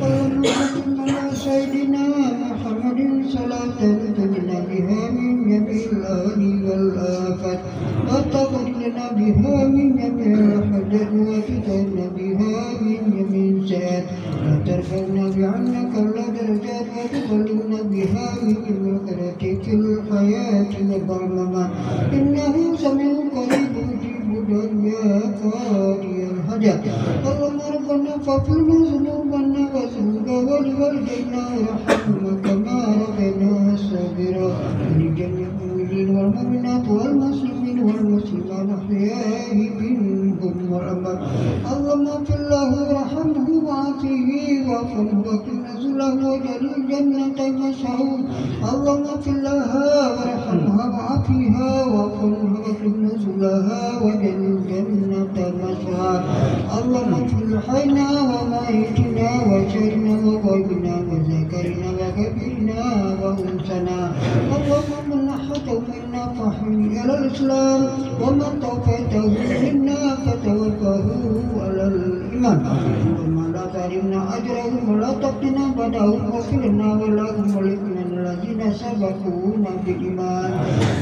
اللهم صل على سيدنا محمد صلاة تنجينا بها من جميع الأهوال والآفات، وتقضي لنا بها من جميع الحاجات، وتطهرنا بها من جميع السيئات، وترفعنا بها عندك أعلى الدرجات، وتبلغنا بها من جميع الخيرات في الحياة وبعد الممات. إنه سميع قريب مجيب الدعوات يا قاضي الحاجات. اللهم ربنا فاغفر لنا ذنوبنا وذنوب والدينا وارحمهما كما ربيانا صغارا. ولجميع المؤمنين والمؤمنات والمسلمين والمسلمات الأحياء منهم والأموات. اللهم اغفر له وارحمه وعافه واعف عنه وأكرم نزله واجعل الجنة مثواه. اللهم اغفر لها وارحمها وعافها واعف عنها وأكرم نزلها واجعل الجنة مثواها. اللهم اغفر لحينا وميتنا وشاهدنا وغائبنا وذكرنا وأنثانا. اللهم من أحييته منا فأحيه على الإسلام، ومن توفيته منا فتوفه على الإيمان. اللهم لا تحرمنا أجرهم ولا تفتنا بعدهم واغفر لنا ولهم ولإخواننا الذين سبقونا بالإيمان.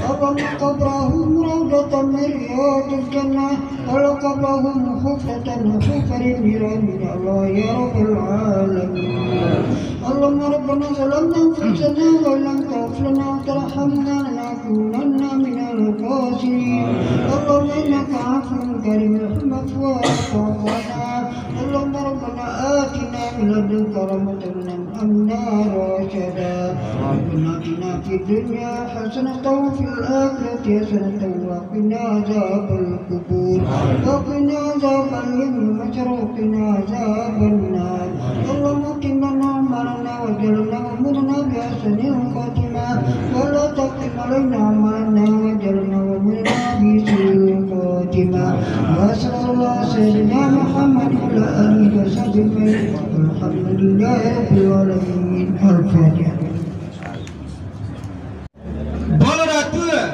اللهم قبرهم روضة من رياض الجنة، ولا قبرهم حفرة من حفر النيران، يا الله يا رب العالمين. اللهم ربنا ظلمنا أنفسنا وإن لم تغفر لنا وترحمنا لنكونن من الخاسرين. اللهم إنك عفو كريم تحب العفو فاعف عنا. اللهم ربنا آتنا من لدنك رحمة وهيئ لنا من أمرنا رشدا. ربنا آتنا في الدنيا حسنة وفي الآخرة حسنة وقنا عذاب القبور. وقنا عذاب اليوم المحشر وقنا عذاب النار. اللهم اختم لنا أعمالنا واجعل لنا أمورنا بأحسن الخاتمة، ولا تختم علينا أعمالنا واجعل لنا أمورنا بسوء الخاتمة. وصلى الله على سيدنا محمد وعلى آله وصحبه أجمعين. والحمد لله رب العالمين. الفاتحة. Bolo Datuak,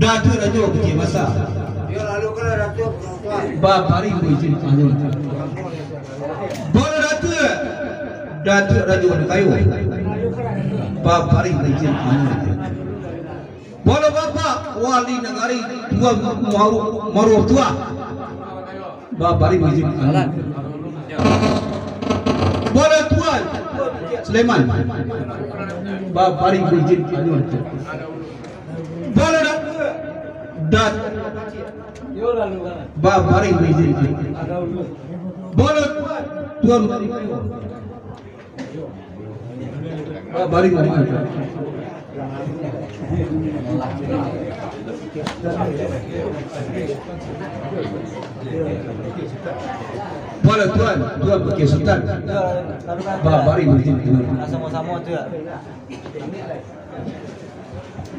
Datuak Rajo Kecil Basa. Baparing izin anu. Bolo Datuak, Datuak Rajo Kayo. Baparing izin anu. Bolo Bapak Wali Nagari Tuan Maru-, Maruah Tuah. Baparing izin anu. Bolo Tuan Sleman. Baparing izin anu. Bolo Datuak, Dat-, Babaring baizin. Bolo tuan, tuan bari kayo. Babaring baizin. Bolo tuan, tuan pakai sutan. Babaring baizin. Samo-samo tu ya.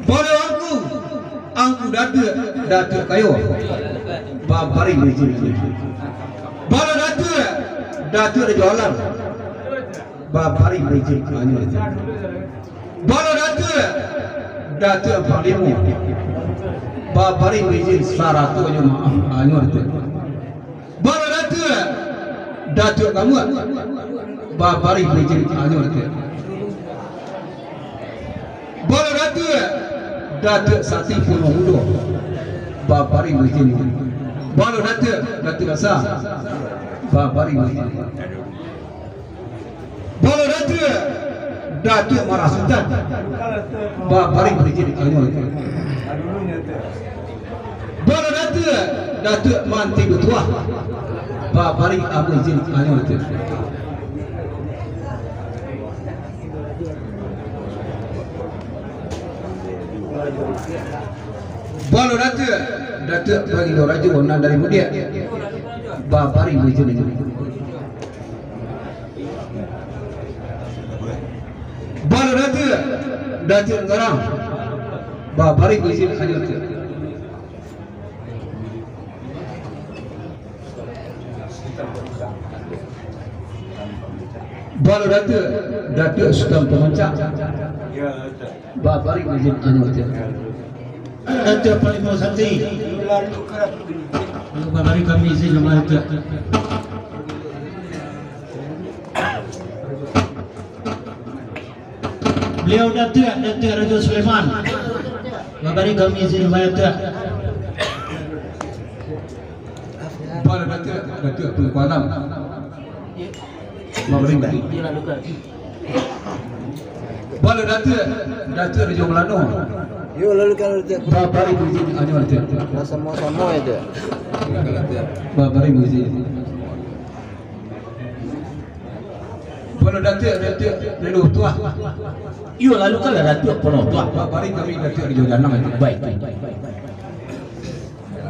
Bolo angku, angku datuak, datuak kayo. Babaring baizin. Bolo datuak, datuak rajo alam. Babaring baizin. Bolo datuak, datuak panglimo. Babaring baizin sarato jo maaf. Bolo datuak, datuak kamuak. Babaring baizin. Bolo datuak, datuak sati puno mudo. Babaring baizin. Bolo datuak, datuak basa. Babaring baizin. Bolo datuak, datuak marasutan. Babaring baizin. Bolo datuak, datuak manti batuah. Babaring baizin. Bolo datuak, datuak panglimo rajo nan dari Mudiak. Babaring baizin. Bolo datuak, datuak garang. Babaring baizin. Bolo datuak, datuak sutan pamancak. Babaring baizin. Datuak panglimo sati. Babaring kami izin, Datuak. Baliau datuak, Datuak Rajo Sulaiman. Babaring kami izin, Datuak. Bala datuak, Datuak Tungku Alam. Babaring. Bala datuak, Datuak Rajo Malano. Yo, lalu kan Datuak. Babaring izin, Datuak. Lah samo-samo aja. Babaring izin. Bala datuak, Datuak Reno Tuah. Iyo, lalu kan lah Datuak Pono Tuah. Babaring kami Datuak Rajo Janang aja. Baik.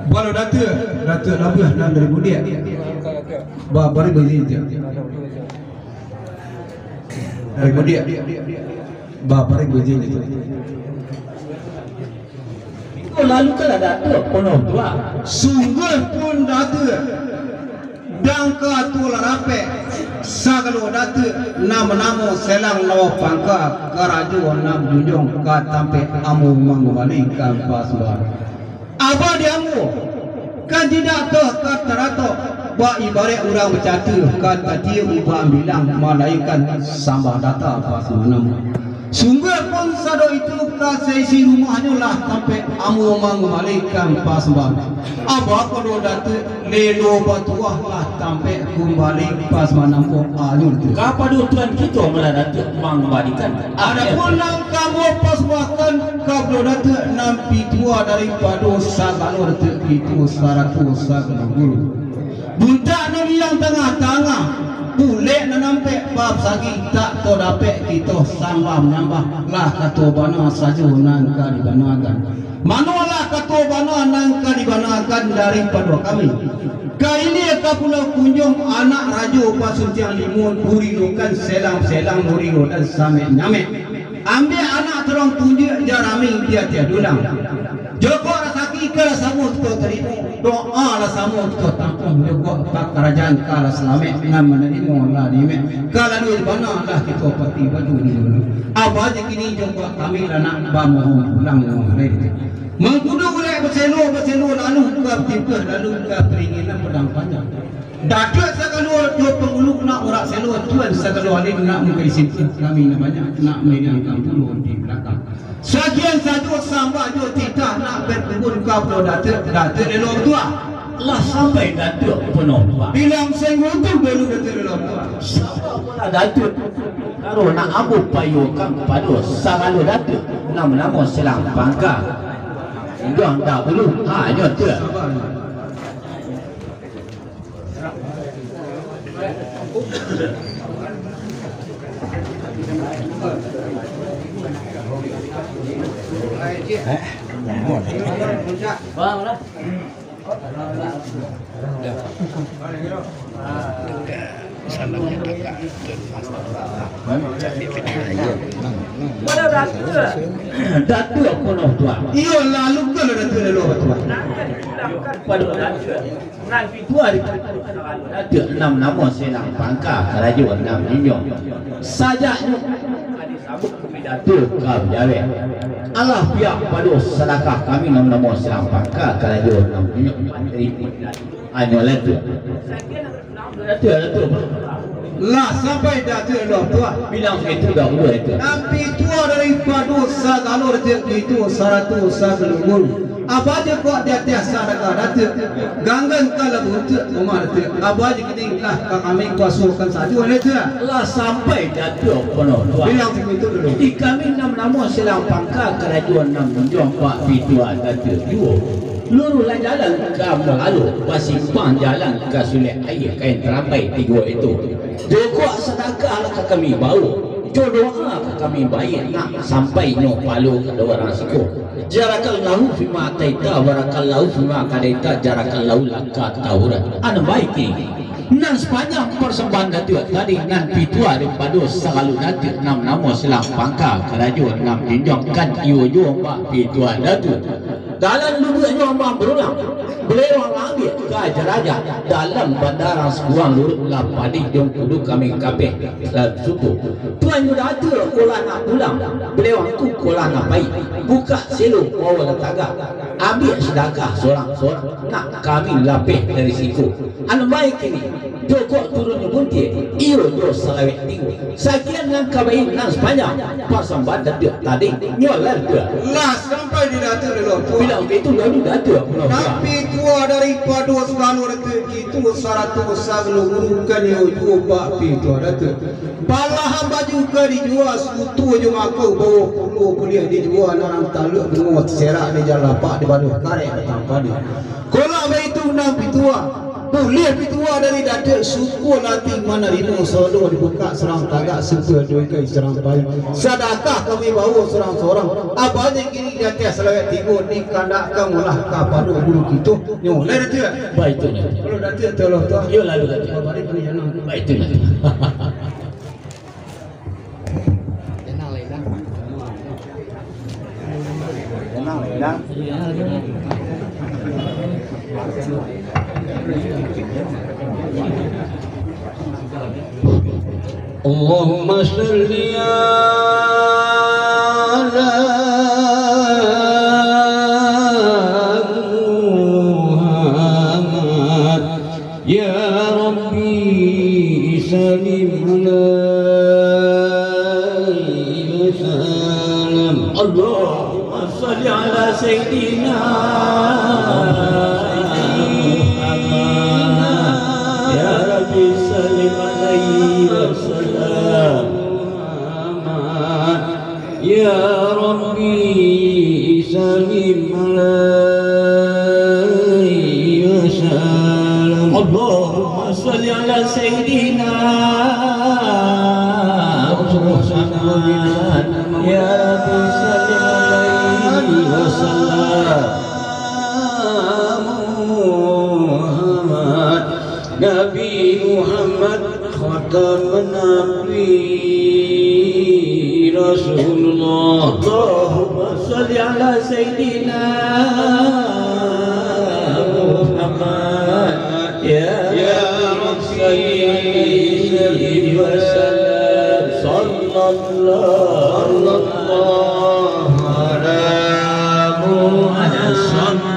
Bala datuak, Datuak Labuah nan dari Mudiak. Babaring izin aja. Dari Mudiak. Babaring izin aja. Lalu kan lah Datuak Pono Tuah. Sungguahpun Datuak, dangka tu lah rapek, sagalo Datuak, namo-namo selang lawa pangka, karajo nan junjuang ka tampek ambo mangambalikan pasuan. Abah di ambo, kan tidak toh ka taratok, bak ibarat urang bacatu, ka tatiuk ubak bilang, malaikan sambah data pasuan ambo. Sungguahpun sado itu ka saisi rumahnyo lah tampek ambo mangambalikan pasambahan. Abah pado Datuak lelo batuah lah tampek kumbali pasambahan ambo anyo tu. Kapado Tuan kito malah Datuak mangambalikan. Adapun nan ka ambo pasambahkan kapado Datuak nan pitua daripado sagalo Datuak kito sarato sagalo guru. Buntak nan di tangah-tangah, bulek nan ampek bab sagi, tak tadapek kito sambah manambah, lah kato bana sajo nan ka dibanakan. Manolah kato bana nan ka dibanakan daripado kami? Ka ilia ka Pulau Kunjuang, anak Rajo Pasuntiang Limo, durilokan selang-selang, durilokan samek-nyamek. Ambiak anak turuang tunjuak, jarami di ateh dulang. Jokok rasaki ka lah samo kito tarimo, doa lah samo kito tampuah, jokok pakarajaan ka lah salamek, nan manarimo lah diimek, ka lalu di bana lah kito pati batu di dulang. Abah aja kini jokok kami lah nak bamohon pulang, lai. Mangkudu urek baselo-baselo lalu ka timpeh, lalu ka paringinan padang panjang. Datuak sagalo jo pangulu nak urak selo, tuan sagalo alim nak mangkaji simpang, kami nan banyak nak mainangkan pulo di balakang. Sakian sajo sambah jo titah nak bakubun kapado Datuak, Datuak lelo batuah. Lah sampai Datuak Pono Tuah. Bilang sengguntu baru Datuak lelo batuah. Sambah pulo Datuak. Karo nak ambo payokan kapado sagalo Datuak, namo-namo selang pangka. Induang dahulu, ha, nyo tu. Sabar. Datuak Punoh Tuah. Iyo, lalu kalau Datuak lalu apa tuah? Pado Datuak. Nan pituah di Datuak, nan namo Silang Pangka, karajo nan junjuang. Sajaknyo disambut Datuak ka bajawek. Alah pihak pado sadakah kami nan namo Silang Pangka, karajo nan junjuang. Hanyo lah tu. Lah sampai Datuak Punoh Tuah. Bilang itu dah dulu itu. Nan pituah daripado sagalo Datuak, itu sarato sagalo guru. Apo aja kok di ateh sadakah Datuak, ganggan ka labuah untuak rumah Datuak. Apo aja kini lah ka kami kuasokan sajo Datuak. Lah sampai Datuak Punoh Tuah. Bilang itu dulu. Di kami nan namo Silang Pangka, karajo nan junjuang, bak pituah Datuak juo. Luruihlah jalan ka Malalo, basimpang jalan ka Sulek Aia, kain tarambai tigo itu. Jokok sadakah lah ka kami bawo, jo doa ka kami baiak, nak sampai nyo palo ka urang siko. Jarakallahu fima ataita, barakallahu fima kadaita, jarakallahu laka tahura. Anak baik ni. Nan sapanjang parsambahan Datuak tadi, nan pituah daripado sagalo Datuak, nan namo Silang Pangka, karajo nan junjuang, kan iyo juo bak pituah Datuak. Dalam lubuaknyo ambo barulang, baliau ambiak ka jarajah, dalam bandarang sabuang luruih lah padih jo kudu kami kapeh lah suku. Tuan jo Datuak ko lah nak pulang, baliau angku ko lah nak pai, bukak selo bawa lah tagak, ambiak sadakah sorang-sorang, nak kami lapeh dari siko. Anak baik kini, jokok turun nyo buntiang, iyo jo salawek tinggi. Sakian nan ka baiak nan sapanjang parsambahan Datuak tadi, nyo lah Datuak. Lah sampai di Datuak Punoh Tuah. Bilang itu lalu Datuak Punoh Tuah. Nan pituah daripado sagalo Datuak, itu sarato sagalo guru, kan iyo juo bak pituah Datuak. Balahan baju ka dijua, suto jo mako bawo pulo buliah dijua, nan taluak bungo taserak di jalan lapak, dibaluah karek batang padi. Kok lah baitu nan pituah, buliah pituah dari Datuak, suko ati manarimo, sado dibukak sorang tagak, suko jo ikai sorang pai. Sadakah kami bawo sorang-sorang, apo aja kini di ateh salawek tigo, dikandakkan ulah kapado guru kito. Nyo, lai Datuak. Baitu, Datuak. Kalau Datuak tolong tu. Iyo, lalu, Datuak. Baitu, Datuak. اللهم صل على محمد. يا ربي سلم عليه وسلم. اللهم صل على سيدنا محمد. يا ربي سلم عليه وسلم. يا ربي سلم عليه وسلم. اللهم صل على سيدنا محمد. يا ربي سلم عليه وسلم. محمد، نبي محمد، خاتم النبي رسول الله. اللهم صل على سيدنا محمد. يا رب صل وسلم. صلى الله على محمد.